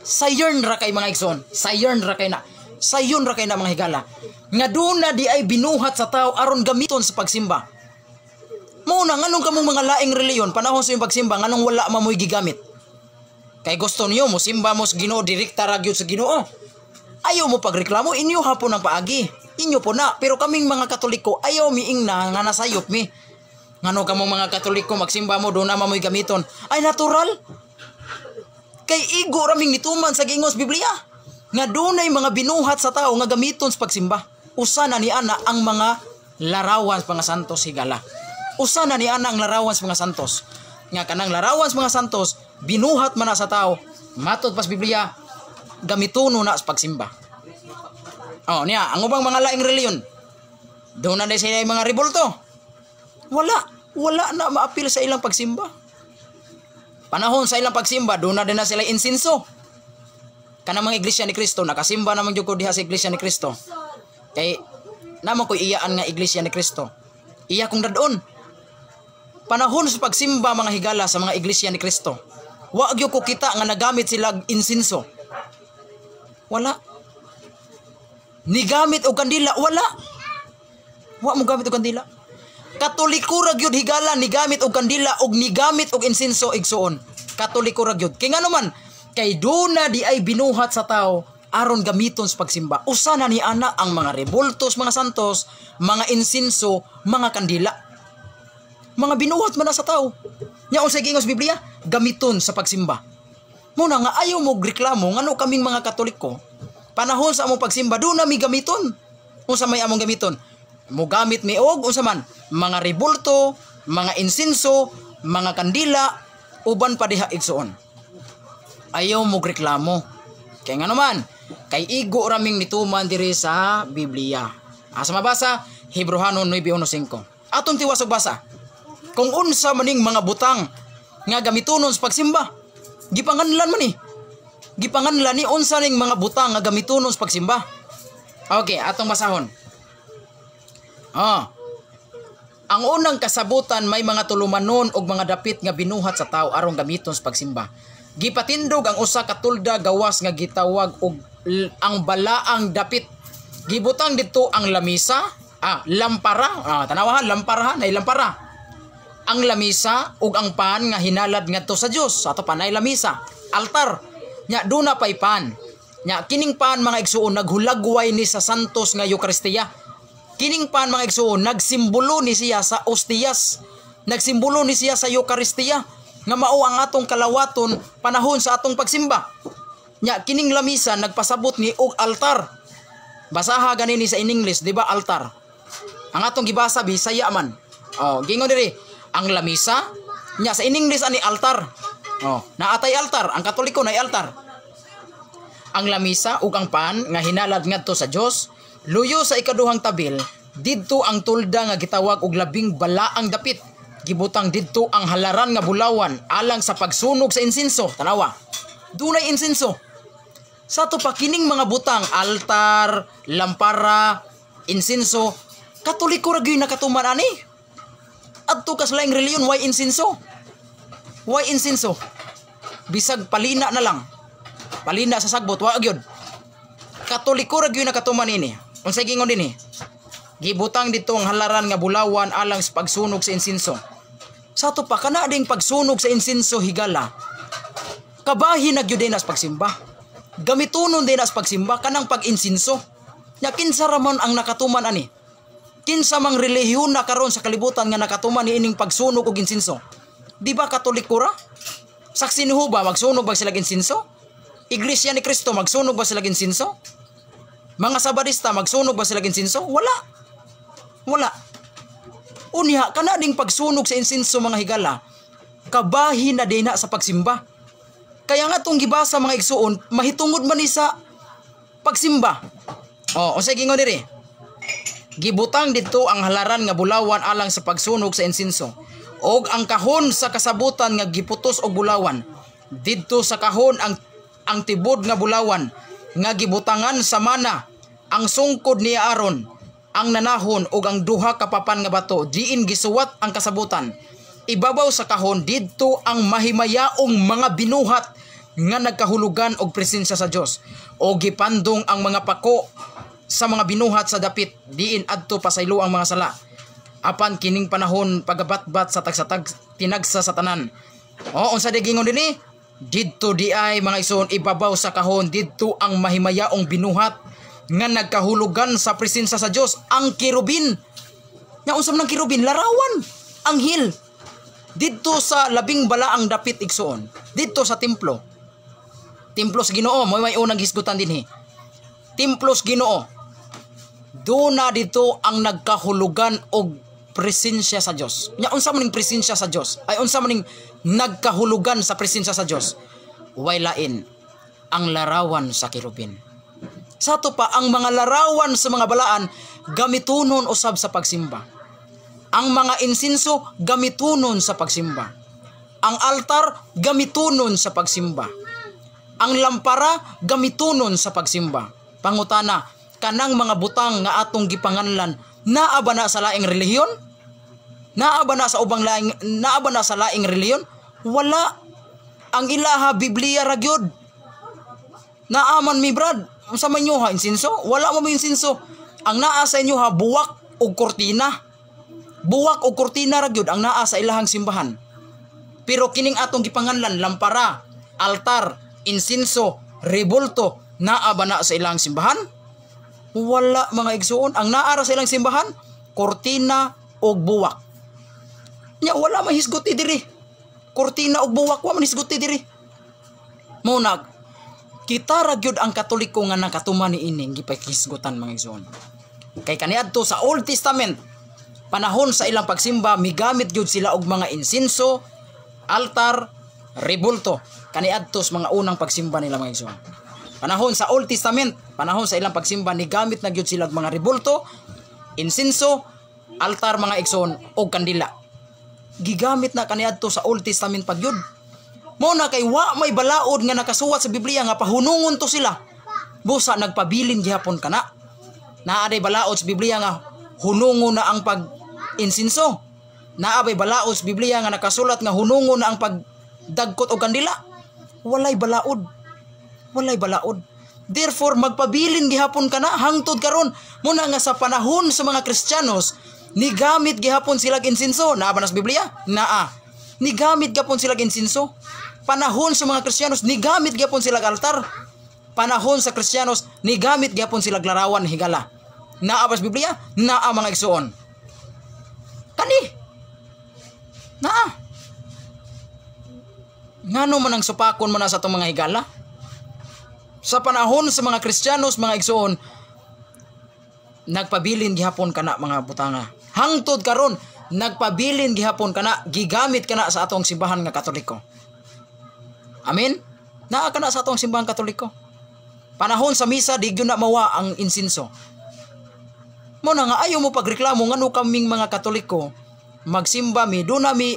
Sayon ra kay, mga igsoon. Sayon ra kay na. Sayon ra kay na, mga higala. Nga duna di ay binuhat sa tao aron gamiton sa pagsimba. Mao na nganong kamong mga laing reliyon, panahon sa inyong pagsimba, nganong wala mamoy gigamit? Kay gusto niyo mo simba mo sa Ginoo, direkta ra gyud sa Ginoo. Ayaw mo pagreklamo, inyo hapon ang paagi. Inyo po na, pero kaming mga Katoliko ayaw miingna nga nasayop mi. Ngano kamong mga Katoliko magsimba mo duna mamoy gamiton? Ay natural. Kay igo raming nituman sa giingon sa Biblia nga dunay mga binuhat sa tao nga gamiton sa pagsimba. Usa na ni ana ang mga larawan sa mga santos, higala. Usa na ni ana ang larawan sa mga santos. Nga kanang larawan sa mga santos binuhat man na sa tao, matod pas Biblia gamitono na sa pagsimba. Oh, niya, ang ubang mga laing reliyon, duna na sila mga rebulto. Wala, wala na maapil sa ilang pagsimba. Panahon sa ilang pagsimba, duna din na sila insinso. Kanang mga Iglesia ni Cristo, nakasimba naman jud ko diha sa Iglesia ni Cristo. Kay namo ko iyaan nga Iglesia ni Cristo. Iya kong dadon. Panahon sa pagsimba, mga higala, sa mga Iglesia ni Cristo, wa gyud ko kita nga nagamit sila insinso. Wala. Nigamit og kandila, wala. Wa mo gamit og kandila. Katoliko ra gyud, higala, nigamit og kandila og nigamit og insinso, igsuon. Katoliko ra gyud. Kay ngano man, kay duna di ay binuhat sa tao aron gamiton sa pagsimba. Usa na ni ana ang mga rebultos, mga santos, mga insinso, mga kandila. Mga binuhat man na sa tao. Nya unsay giingon sa Biblia? Gamiton sa pagsimba. Muna nga ayaw mo reklamo ngano kaming mga Katoliko panahon sa among pagsimba duna mi gamiton. Unsa may among gamiton? Mogamit mi og unsa man? Mga rebulto, mga insinso, mga kandila, uban pa diha, igsuon. Ayaw mo reklamo. Kay ngano man, kay igo raming nituman diri sa Biblia. Asa mabasa? Hebrohanon 9:15. Atong tiwas og basa. Kung unsa maning mga butang nga gamitonon sa pagsimba. Gipanganlan man ni. Gipanganlan ni unsa ning mga butang nga gamitonon sa pagsimba. Okay, atong basahon. Ah. Ang unang kasabutan may mga tulumanon og mga dapit nga binuhat sa tao aron gamiton sa pagsimba. Gipatindog ang usa ka tulda gawas nga gitawag og ang balaang dapit. Gibutang didto ang lamisa. Lampara, tanawa ha, lampara ha, nay lampara. Ang lamisa ug ang pan nga hinalad ngadto sa Dios. Ato pa nay lamisa, altar. Nya duna pay pan. Nya kining pan, mga igsuon, naghulagway ni sa santos nga Eukaristiya. Kining pan, mga igsuon, nagsimbolo ni siya sa ostiyas. Nagsimbolo ni siya sa Eukaristiya nga mao ang atong kalawaton panahon sa atong pagsimba. Nya kining lamisa nagpasabot ni og altar. Basaha gani ni sa in English, di ba, altar? Ang atong gibasa Bisaya man. Oh, gingon diri ang lamisa, nya sa in English ani altar. Oh, naatay altar, ang Katoliko nay altar. Ang lamisa ug ang pan nga hinalad ngadto sa Dios, luyo sa ikaduhang tabil, didto ang tulda nga gitawag og labing balaang dapit. Gibutang didto ang halaran nga bulawan alang sa pagsunog sa insenso. Tanawa. Dunay insenso. Sa ato pa kining mga butang, altar, lampara, insenso, Katoliko ra gyud nakatuman ani. Adto kas laing relihiyon, why insenso? Why insenso? Bisag palina na lang. Palina sa sagbot, wa gyud. Katoliko ra gyud nakatuman ini. Unsay gingon dinhi? Gibutang dito ang halaran nga bulawan alang sa pagsunog sa insenso. Sa ato pa kana ding pagsunog sa insenso, higala. Kabahin na gyud din as pagsimba. Gamitonon din as pagsimba kanang pag-insinso. Nya kinsa ra man ang nakatuman ani? Kinsa mang relihiyon na karon sa kalibutan nga nakatuman niining pagsunog og insinso? Di ba Katoliko ra? Saksi ni ba magsunog ba sila insinso? Iglesia ni Cristo, magsunog ba sila insinso? Mga Sabadista, magsunog ba sila insinso? Wala. Wala. Unya kana ding pagsunog sa insinso, mga higala, kabahin na din na sa pagsimba. Kaya nga tong gibasa, mga igsuon, mahitungod man ni sa pagsimba. Oh, unsay gingon diri? Gibutang didto ang halaran nga bulawan alang sa pagsunog sa insinso. Og ang kahon sa kasabutan nga giputos og bulawan. Didto sa kahon ang tibod nga bulawan nga gibutangan sa mana, ang sungkod ni Aaron, ang nanahon ug ang duha ka papan nga bato diin gisuwat ang kasabutan. Ibabaw sa kahon didto ang mahimayaong mga binuhat nga nagkahulugan og presensya sa Dios, o gipandong ang mga pako sa mga binuhat sa dapit diin adto pasaylo ang mga sala. Apan kining panahon pagabatbat sa tagsatag tinagsa sa tanan. O unsa di gingon dinhi? Didto di ay, mga igsoon, ibabaw sa kahon didto ang mahimayaong binuhat nga nagkahulugan sa presensya sa Dios, ang kerubin. Nya unsa man ang kerubin? Larawan, anghel. Didto sa labing balaang dapit, igsoon, didto sa templo. Templo sa Ginoo, mo may unang hisgutan dinhi. Templo sa Ginoo. Duna dito ang nagkahulugan og presensya sa Dios. Nya unsa man ning presensya sa Dios? Ay, unsa man ning nagkahulugan sa presensya sa Dios? Way lain, ang larawan sa kerubin. Sa ato pa ang mga larawan sa mga balaan gamitonon usab sa pagsimba. Ang mga insinso gamitonon sa pagsimba. Ang altar gamitonon sa pagsimba. Ang lampara gamitonon sa pagsimba. Pangutana, kanang mga butang nga atong gipanganlan, naa ba na sa laing relihiyon? Naa ba na sa ubang laing, naa ba na sa laing relihiyon? Wala. Ang ilaha Biblia ra gyud. Naa man mi, Brad. Unsa man inyo ha, insinso? Wala mo insinso. Ang naa sa inyo ha, buwak og kortina. Buwak og kortina ra gyud ang naa sa ilahang simbahan. Pero kining atong gipanganlan, lampara, altar, insinso, rebulto, naa ba na sa ilang simbahan? Wala, mga igsuon. Ang naa ra sa ilang simbahan, kortina og buwak. Nya wala may hisguti diri. Kortina og buwak, wa man hisguti diri. Mao na kita ra gyud ang Katoliko nga nakatuman ni ining gipakhisgutan, mga igsuon. Kay kaniadto sa Old Testament, panahon sa ilang pagsimba, migamit gyud sila og mga insinso, altar, rebulto kaniadto sa mga unang pagsimba nila, mga igsuon. Panahon sa Old Testament, panahon sa ilang pagsimba, nigamit na gyud sila og mga rebulto, insinso, altar, mga igsoon, og kandila. Gigamit na kaniadto sa Old Testament pag gyud. Mo na kay wa may balaod nga nakasuwat sa Biblia nga pahunungon to sila. Busa nagpabilin gihapon kana. Naa day balaod sa Biblia nga hunungon na ang pag insinso? Naa bay balaod sa Biblia nga nakasulat nga hunungon na ang pagdagkot og kandila? Walay balaod. Walay balaod. Therefore, magpabilin gihapon kana hangtod karon. Muna nga sa panahon sa mga Kristiyanos, nigamit gihapon sila insinso. Naa ba na sa Biblia? Naa. Nigamit gihapon sila insinso. Panahon sa mga Kristiyanos, nigamit gihapon sila altar. Panahon sa Kristiyanos, nigamit gihapon sila larawan higala. Naa ba sa Biblia? Naa, mga igsuon. Kani. Naa. Ngano man ang supakon mo na sa atong mga higala? Sa panahon sa mga Kristiyanos, mga igsuon, nagpabilin gihapon kana mga butanga. Hangtod karon, nagpabilin gihapon kana, gigamit kana sa atong simbahan nga Katoliko. Amen? Naa kana sa atong simbahan Katoliko. Panahon sa misa, di gyud na mawa ang insinso. Mo na nga ayaw mo pagreklamo ngano kaming mga Katoliko magsimba mi, do na mi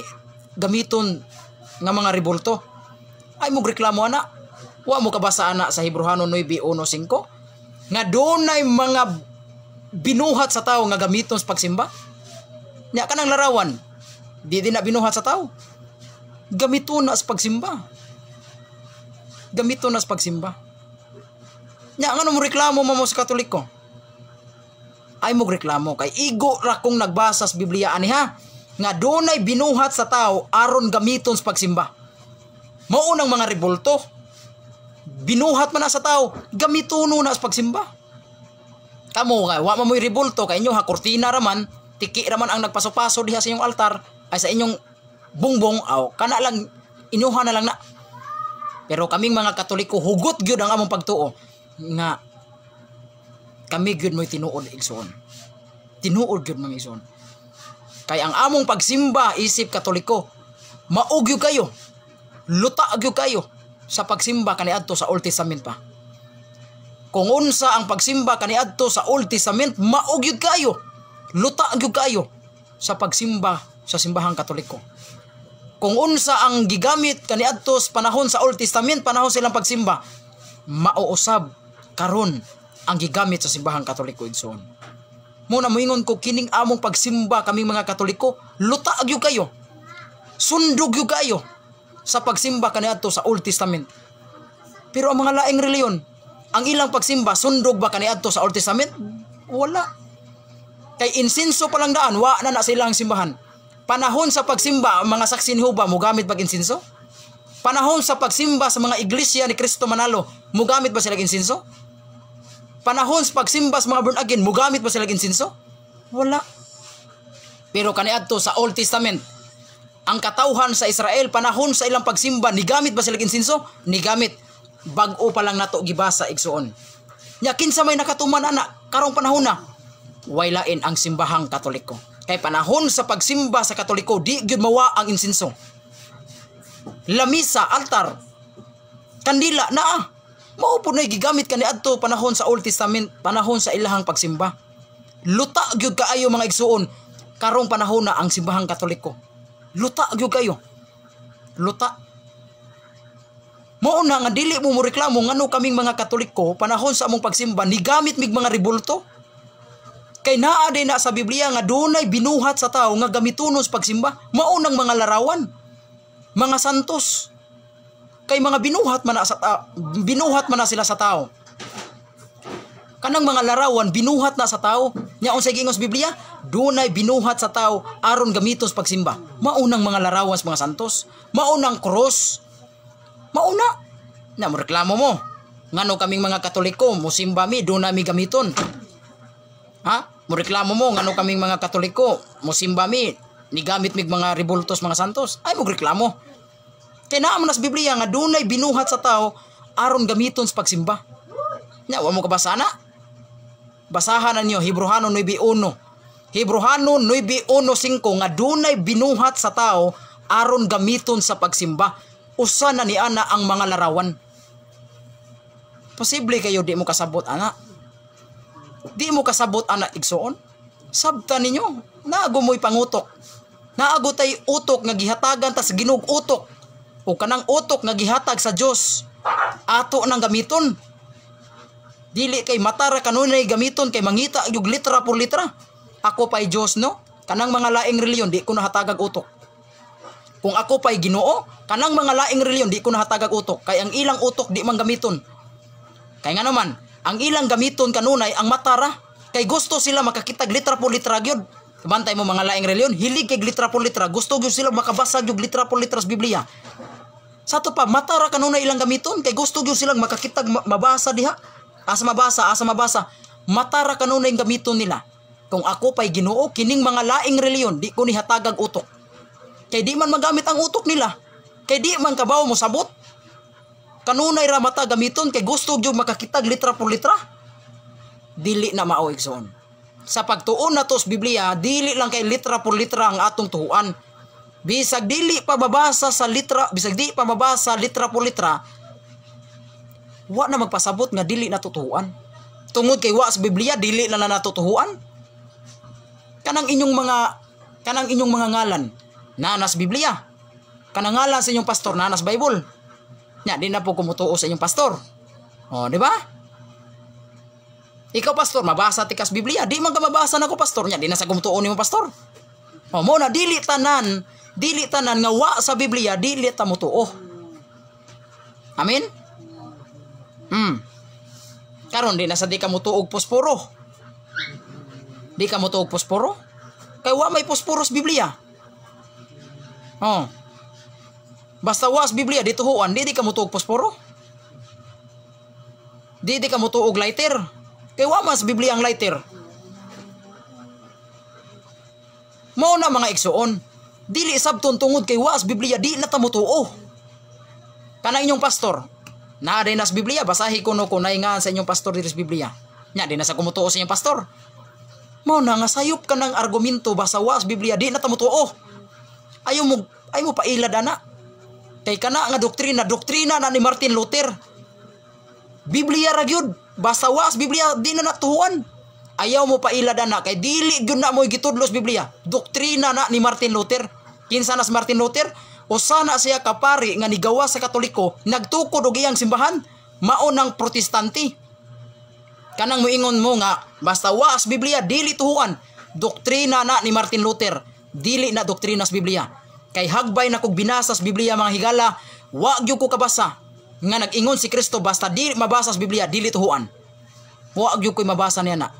gamiton nga mga rebulto. Ay mo reklamo ana. Wa mo kabasa ana sa Hebreohanon 9:1-5 nga dunay mga binuhat sa tao nga gamiton sa pagsimba. Nya kanang larawan, di din na binuhat sa tao. Gamiton na sa pagsimba. Gamiton na sa pagsimba. Nya ngano mo reklamo mo sa Katoliko? Ay mo reklamo kay igo ra kong nagbasa sa Biblia ani ha, nga dunay binuhat sa tao aron gamiton sa pagsimba. Mao nang mga rebulto, binuhat man na sa tao, gamitono na sa pagsimba. Kamo kay wa man mo'y rebulto kay inyo ha, kurtina raman, tiki raman ang nagpaso-paso diha sa inyong altar ay sa inyong bungbong, aw kana lang inyuha na lang na. Pero kaming mga Katoliko, hugot gyud ang among pagtuo nga kami gyud mo'y tinuod, igsoon. Tinuod gyud, mga igsoon. Kay ang among pagsimba isip Katoliko, mao gyud kayo. Luta gyud kayo sa pagsimba kaniadto sa Old Testament pa. Kung unsa ang pagsimba kaniadto sa Old Testament, mao gyud kayo. Luta gyud kayo sa pagsimba sa simbahang Katoliko. Kung unsa ang gigamit kaniadto sa panahon sa Old Testament, panahon silang pagsimba, mauusab karon ang gigamit sa simbahang Katoliko, igsoon. Muna moingon ko kining among pagsimba kaming mga Katoliko, luta gyud kayo. Sundog gyud kayo sa pagsimba kaniadto sa Old Testament. Pero ang mga laing reliyon, ang ilang pagsimba sundog ba kaniadto sa Old Testament? Wala. Kay insinso pa lang daan, wa na na sa ilang simbahan. Panahon sa pagsimba, ang mga Saksi ni Jehova mogamit bag insinso? Panahon sa pagsimba sa mga Iglesia ni Cristo Manalo, mogamit ba sila insinso? Panahon sa pagsimba sa mga born again, mogamit ba sila insinso? Wala. Pero kaniadto sa Old Testament, ang katawhan sa Israel panahon sa ilang pagsimba, nigamit ba sila insinso? Nigamit. Bag-o pa lang nato gibasa, igsuon. Nya kinsa may nakatuman ana karong panahon na? Way lain ang simbahang Katoliko. Kay panahon sa pagsimba sa Katoliko, di gyud mawa ang insinso. Lamisa, altar, kandila naa. Mao po na gigamit kaniadto panahon sa Old Testament, panahon sa ilahang pagsimba. Luta gyud kaayo, mga igsuon, karong panahon na ang simbahang Katoliko. Luta gyud kayo. Luta. Mao na nga dili mo moreklamo ngano kaming mga Katoliko panahon sa among pagsimba nigamit mig mga rebulto. Kay naa din na sa Biblia nga dunay binuhat sa tao nga gamitonon sa pagsimba. Mao nang mga larawan, mga santos. Kay mga binuhat man na sa binuhat man na sila sa tao. Kanang mga larawan binuhat na sa tao. Nya unsay giingon sa Biblia? Dunay binuhat sa tao aron gamiton sa pagsimba. Mao nang mga larawan sa mga santos, mao nang cross. Mao na. Na mo reklamo mo. Ngano kaming mga Katoliko musimba mi dunay mi gamiton. Ha? Mo reklamo mo ngano kaming mga Katoliko musimba mi nigamit mig mga rebultos, mga santos. Ay mo reklamo. Kay naa man sa Biblia nga dunay binuhat sa tao aron gamiton sa pagsimba. Nya wa mo kabasa na? Basahan na niyo Hebreohanon 9:1. Hebreohanon 9:1-5 nga dunay binuhat sa tao aron gamiton sa pagsimba. Usa na ni ana ang mga larawan. Posible kayo di mo kasabot ana. Di mo kasabot ana, igsuon. Sabta ninyo, naago mo'y pangutok. Naago tay utok nga gihatagan ta sa Ginoo utok. O kanang utok nga gihatag sa Dios ato nang gamiton. Dili kay matara kanunay gamiton kay mangita yung litra por litra. Ako pa'y Dios, no? Kanang mga laing reliyon di ko nahatagag utok. Kung ako pa'y Ginoo, kanang mga laing reliyon di ko nahatagag utok kay ang ilang utok di man gamiton. Kay nga naman, ang ilang gamiton kanunay ang mata ra. Kay gusto sila makakitag litra por litra gyud. Bantay mo mga laing reliyon, hilig kay litra por litra. Gusto gyud sila makabasa gyud litra por litra sa Biblia. Sa ato pa, mata ra kanunay ilang gamiton kay gusto gyud silang makakitag mabasa diha. Asa mabasa, asa mabasa. Mata ra kanunay gamiton nila. Kung ako pa'y Ginoo, kining mga laing reliyon, di ko ni hatagag utok. Kay di man magamit ang utok nila. Kay di man kabaw mo sabot. Kanunay ra mata gamiton kay gusto gyud makakitag litra por litra. Dili na mao, igsoon. Sa pagtuon nato sa Biblia, dili lang kay litra por litra ang atong tuhuan. Bisag dili pa mabasa sa litra, bisag di pa mabasa litra por litra, wa na magpasabot nga dili natutuhuan. Tungod kay wa sa Biblia, dili na na natutuhuan. Kanang inyong mga ngalan naa sa Biblia. Kanang ngalan sa inyong pastor naa sa Bible. Nya di na po kumutuo sa inyong pastor. Oh, di ba? Ikaw, pastor, mabasa ti kas Biblia. Di man ka mabasa nako, pastor. Nya di na sa kumutuo nimo, pastor. Oh, mo na dili tanan nga wa sa Biblia dili ta motuo. Amen? Karon di na sa di ka motuog posporo. Di ka motuog posporo? Kay wa may posporo sa Biblia. Oh. Basta wa sa Biblia di tuhuan, di ka motuog posporo. Di ka motuog lighter. Kay wa man sa Biblia ang lighter. Mao na, mga igsuon. Dili sabton tungod kay wa sa Biblia di na ta motuo. Kana inyong pastor, naa din na sa Biblia, basahi ko no kung naingahan sa inyong pastor diri sa Biblia. Nya di na sa kumutuo sa inyong pastor. Mao na nga sayop ka ng argumento, basta wa sa Biblia di na ta motuo. Ayaw mo pailad ana. Kay kana nga doktrina, doktrina na ni Martin Luther. Biblia ra gyud. Basta wa sa Biblia di na natuhuan. Ayaw mo pailad ana kay dili gyud na mo gitudlo sa Biblia. Doktrina na ni Martin Luther. Kinsa na si Martin Luther? Usa na siya kapari nga nigawa sa Katoliko, nagtukod og iyang simbahan, mao ng Protestante. Kanang moingon mo nga basta wa sa Biblia dili tuhuan. Doktrina na ni Martin Luther, dili na doktrina sa Biblia. Kay hagbay na kog binasa sa Biblia, mga higala, wa gyud ko kabasa nga nag-ingon si Kristo basta di mabasa sa Biblia dili tuhuan. Wa gyud ko'y mabasa niya na.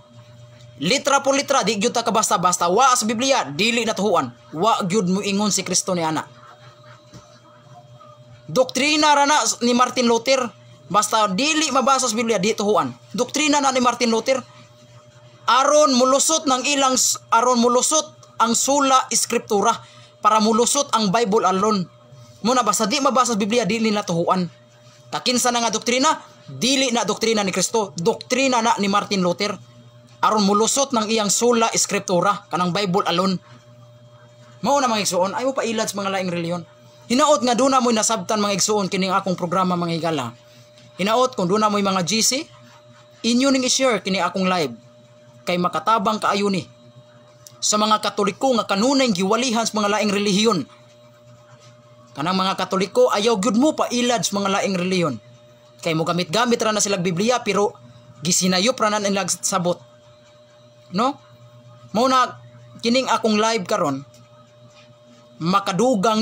Litra por litra di gyud ta kabasa basta wa sa Biblia dili na tuhuan. Wa gyud mo ingon si Kristo niya na. Doktrina ra na ni Martin Luther, basta dili mabasa sa Biblia di tuhuan. Doktrina na ni Martin Luther aron mulusot ang sola scriptura, para mulusot ang Bible alone. Muna basta di mabasa sa Biblia dili na tuhuan. Kakinsa na nga doktrina, dili na doktrina ni Kristo, doktrina na ni Martin Luther. Aron mulusot ng iyang sola scriptura, kanang Bible alone. Mao na, mga igsuon, ay mo pailad sa mga laing reliyon. Hinaot nga duna mo'y nasabtan, mga igsuon, kining akong programa, mga higala. Hinaot kung duna mo'y mga GC, inyo ning i-share kini akong live kay makatabang kaayo ni sa mga Katoliko nga kanunay giwalihan sa mga laing relihiyon. Kanang mga Katoliko, ayaw gyud mo pailad sa mga laing relihiyon. Kay mo gamit-gamit ra na sila Biblia pero gisinayop ra na nila sabot. No? Mao na kining akong live karon makadugang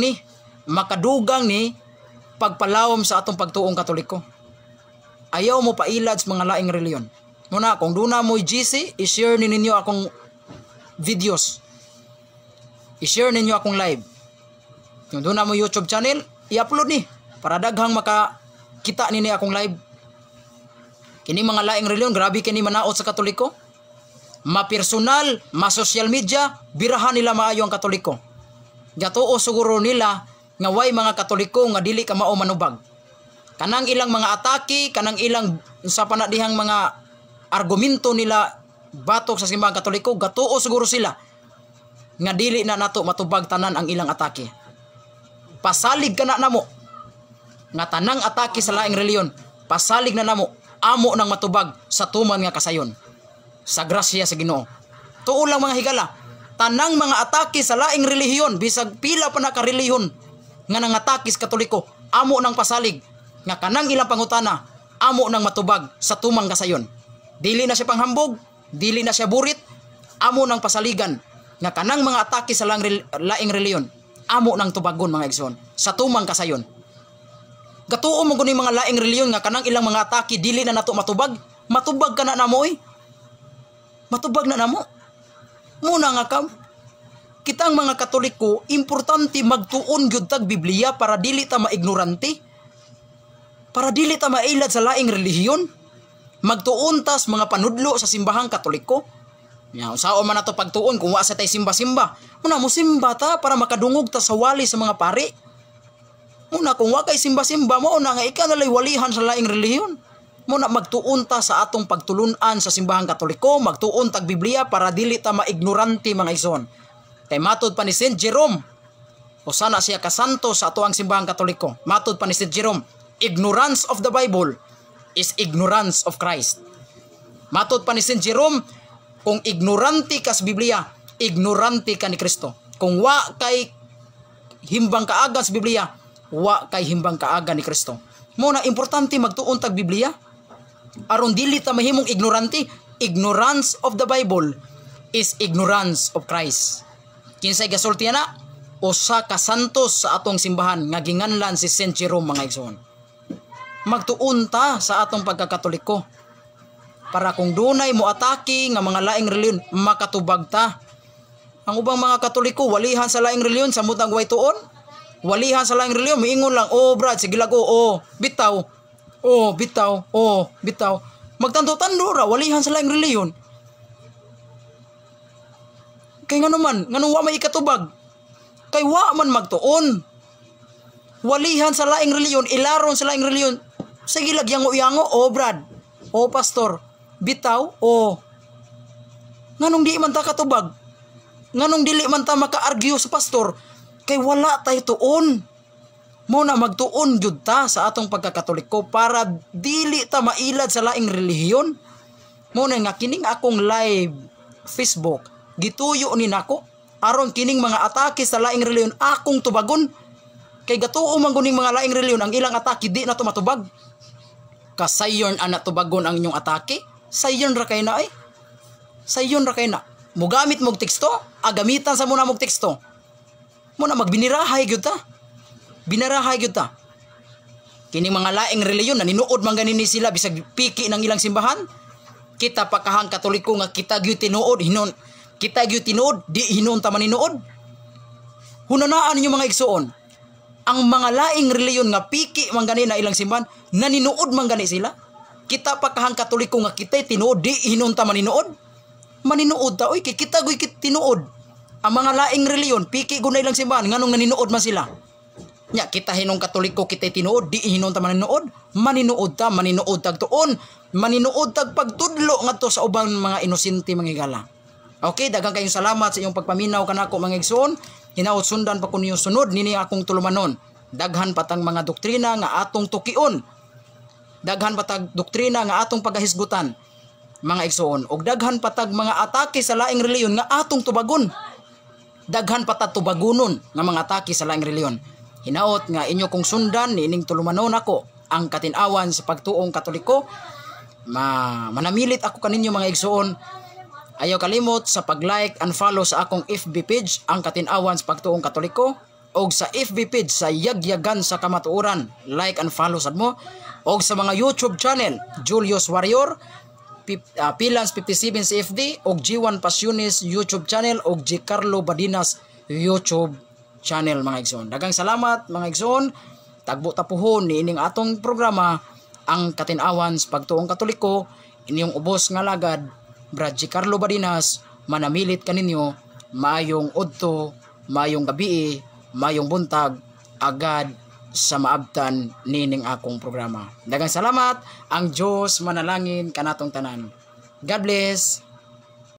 ni pagpalawom sa atong pagtuong Katoliko. Ayaw mo pailad sa mga laing reliyon. Muna, kung duna mo'y GC, i-share ni ninyo akong videos. I-share ninyo akong live. Kung duna mo YouTube channel, i-upload ni para daghang makakita nini akong live. Kini mga laing reliyon, grabe kini manaot sa Katoliko. Ma-personal, ma-social media, birahan nila maayo ang Katoliko. Gatuo siguro nila nga way mga Katoliko nga dili ka mao manubag. Kanang ilang mga atake, kanang ilang sa panadihang mga argumento nila batok sa simbahang Katoliko, gatuo siguro sila nga dili na nato matubag tanan ang ilang atake. Pasalig ka na namo nga tanang atake sa laing reliyon, pasalig na namo, amo nang matubag sa tuman nga kasayon. Sa grasya sa Ginoo. Tuo lang, mga higala, tanang mga atake sa laing relihiyon, bisag pila pa na ka relihiyon nga nangatake sa Katoliko, amo nang pasalig nga kanang ilang pangutana amo nang matubag sa tumang kasayon. Dili na siya panghambog, dili na siya burit, amo nang pasaligan nga kanang mga atake sa laing reliyon, amo nang tubagon, mga igsoon, sa tumang kasayon. Gatuo mo guni mga laing reliyon nga kanang ilang mga atake dili na nato matubag. Matubag ka na namo oy. Matubag na namo. Muna nga kam kitang mga Katoliko, importante magtuon gyud tag Biblia para dili ta maignorante. Para dili ta mailad sa laing relihiyon. Magtuon tas mga panudlo sa simbahang Katoliko. Ya, unsaon man nato pagtuon kung wa sa tay simba-simba. Muna mo simba ta para makadungog ta sa wali sa mga pari. Muna kung wa kay simba-simba mo na nga ikaw nalay walihan sa laing relihiyon. Muna magtuon ta sa atong pagtulunan sa simbahang Katoliko, magtuon tag Biblia para dili ta maignorante, mga igsoon. Kay matod pa ni Saint Jerome, o sana siya kasanto sa ato ang simbahang Katoliko. Matod pa ni Saint Jerome, ignorance of the Bible is ignorance of Christ. Matod pa ni Saint Jerome, kung ignorante ka sa Biblia, ignorante ka ni Kristo. Kung wa kay himbang kaaga sa Biblia, wa kay himbang kaaga ni Kristo. Muna importante magtuon tag Biblia aron dili ta mahimong ignorante. Ignorance of the Bible is ignorance of Christ. Kinsay gasulti na? Usa ka santos sa atong simbahan nga ginganlan si Saint Jerome, mga igsoon. Magtuon ta sa atong pagkakatoliko para kung dunay mo atake nga mga laing reliyon, makatubag ta. Ang ubang mga Katoliko, walihan sa laing reliyon samot ang way tuon. Walihan sa laing reliyon, miingon lang, "Oh Brad, sige lang, oh, bitaw. Oh, bitaw, oh, bitaw." Magtando-tando ra, walihan sa laing reliyon. Kay ngano man, ngano wa may ikatubag? Kay wa man magtuon. Walihan sa laing reliyon, ilaron sa laing reliyon. Sige lag yango-yango, "Oh Brad, oh pastor, bitaw, oh." Nganong di man ta katubag? Nganong dili man ta maka-argue sa pastor? Kay wala tay tuon. Mo na magtuon jud ta sa atong pagkakatoliko para dili ta mailad sa laing relihiyon. Mo na nga kining akong live Facebook, gituyo ni nako aron kining mga atake sa laing relihiyon akong tubagon. Kay gatuo man guning mga laing relihiyon, ang ilang atake di na to matubag. Kasayon ana tubagon ang inyong atake, sayon ra kay na ay. Sayon ra kay na. Mugamit mog teksto, agamitan sa muna mog teksto. Muna magbinirahay gyud ta. Binarahay gyud ta. Kini mga laing reliyon naninuod man gani ni sila bisag piki ng ilang simbahan. Kita pa kahang Katoliko nga kita gyud tinuod hinon. Kita gyud tinuod, di hinon ta maninuod. Hunanaan ninyo, mga igsuon. Ang mga laing reliyon nga piki man gani na ilang simbahan, naninuod man gani sila. Kita pa kahang Katoliko nga kita tinuod, di hinon ta maninuod. Maninuod ta oy, kay kita gyud tinuod. Ang mga laing reliyon piki gud na ilang simbahan, nganong naninuod man sila? Nya kita hinong Katoliko, kita tinuod, di hinon ta maninuod. Maninuod ta, maninuod tag tuon, maninuod tag pagtudlo ngadto sa ubang mga inosente, mga higala. Okay, daghang kayong salamat sa iyong pagpaminaw kanako, mga igsoon. Hinaot sundan pa ko ninyo sunod nini akong tulumanon. Daghan patang mga doktrina nga atong tukion. Daghan patag doktrina nga atong pagahisgutan, mga igsoon, ug daghan patag mga atake sa laing reliyon nga atong tubagon. Daghan patag tubagonon nga mga atake sa laing reliyon. Hinaot nga inyo kong sundan niining tulumanon ako, ang katin-awan sa pagtuong Katoliko. Manamilit ako kaninyo, mga igsoon. Ayaw kalimot sa pag-like and follow sa akong FB page, ang katin-awan sa pagtuong Katoliko, og sa FB page sa Yagyagan sa Kamatuoran. Like and follow sad mo. Og sa mga YouTube channel, Julius Warrior, Pilans 57 CFD, og G1 Passionis YouTube channel, og G Carlo Badinas YouTube channel, mga igsoon. Daghang salamat, mga igsoon. Tagbo tapuhon niining atong programa, ang katin-awan sa pagtuong Katoliko. Inyong ubos nga lagad, Brad G. Carlo Badinas, manamilit kaninyo, maayong udto, maayong gabii, maayong buntag, agad sa maabtan nining akong programa. Daghang salamat, ang Diyos manalangin kanatong tanan. God bless.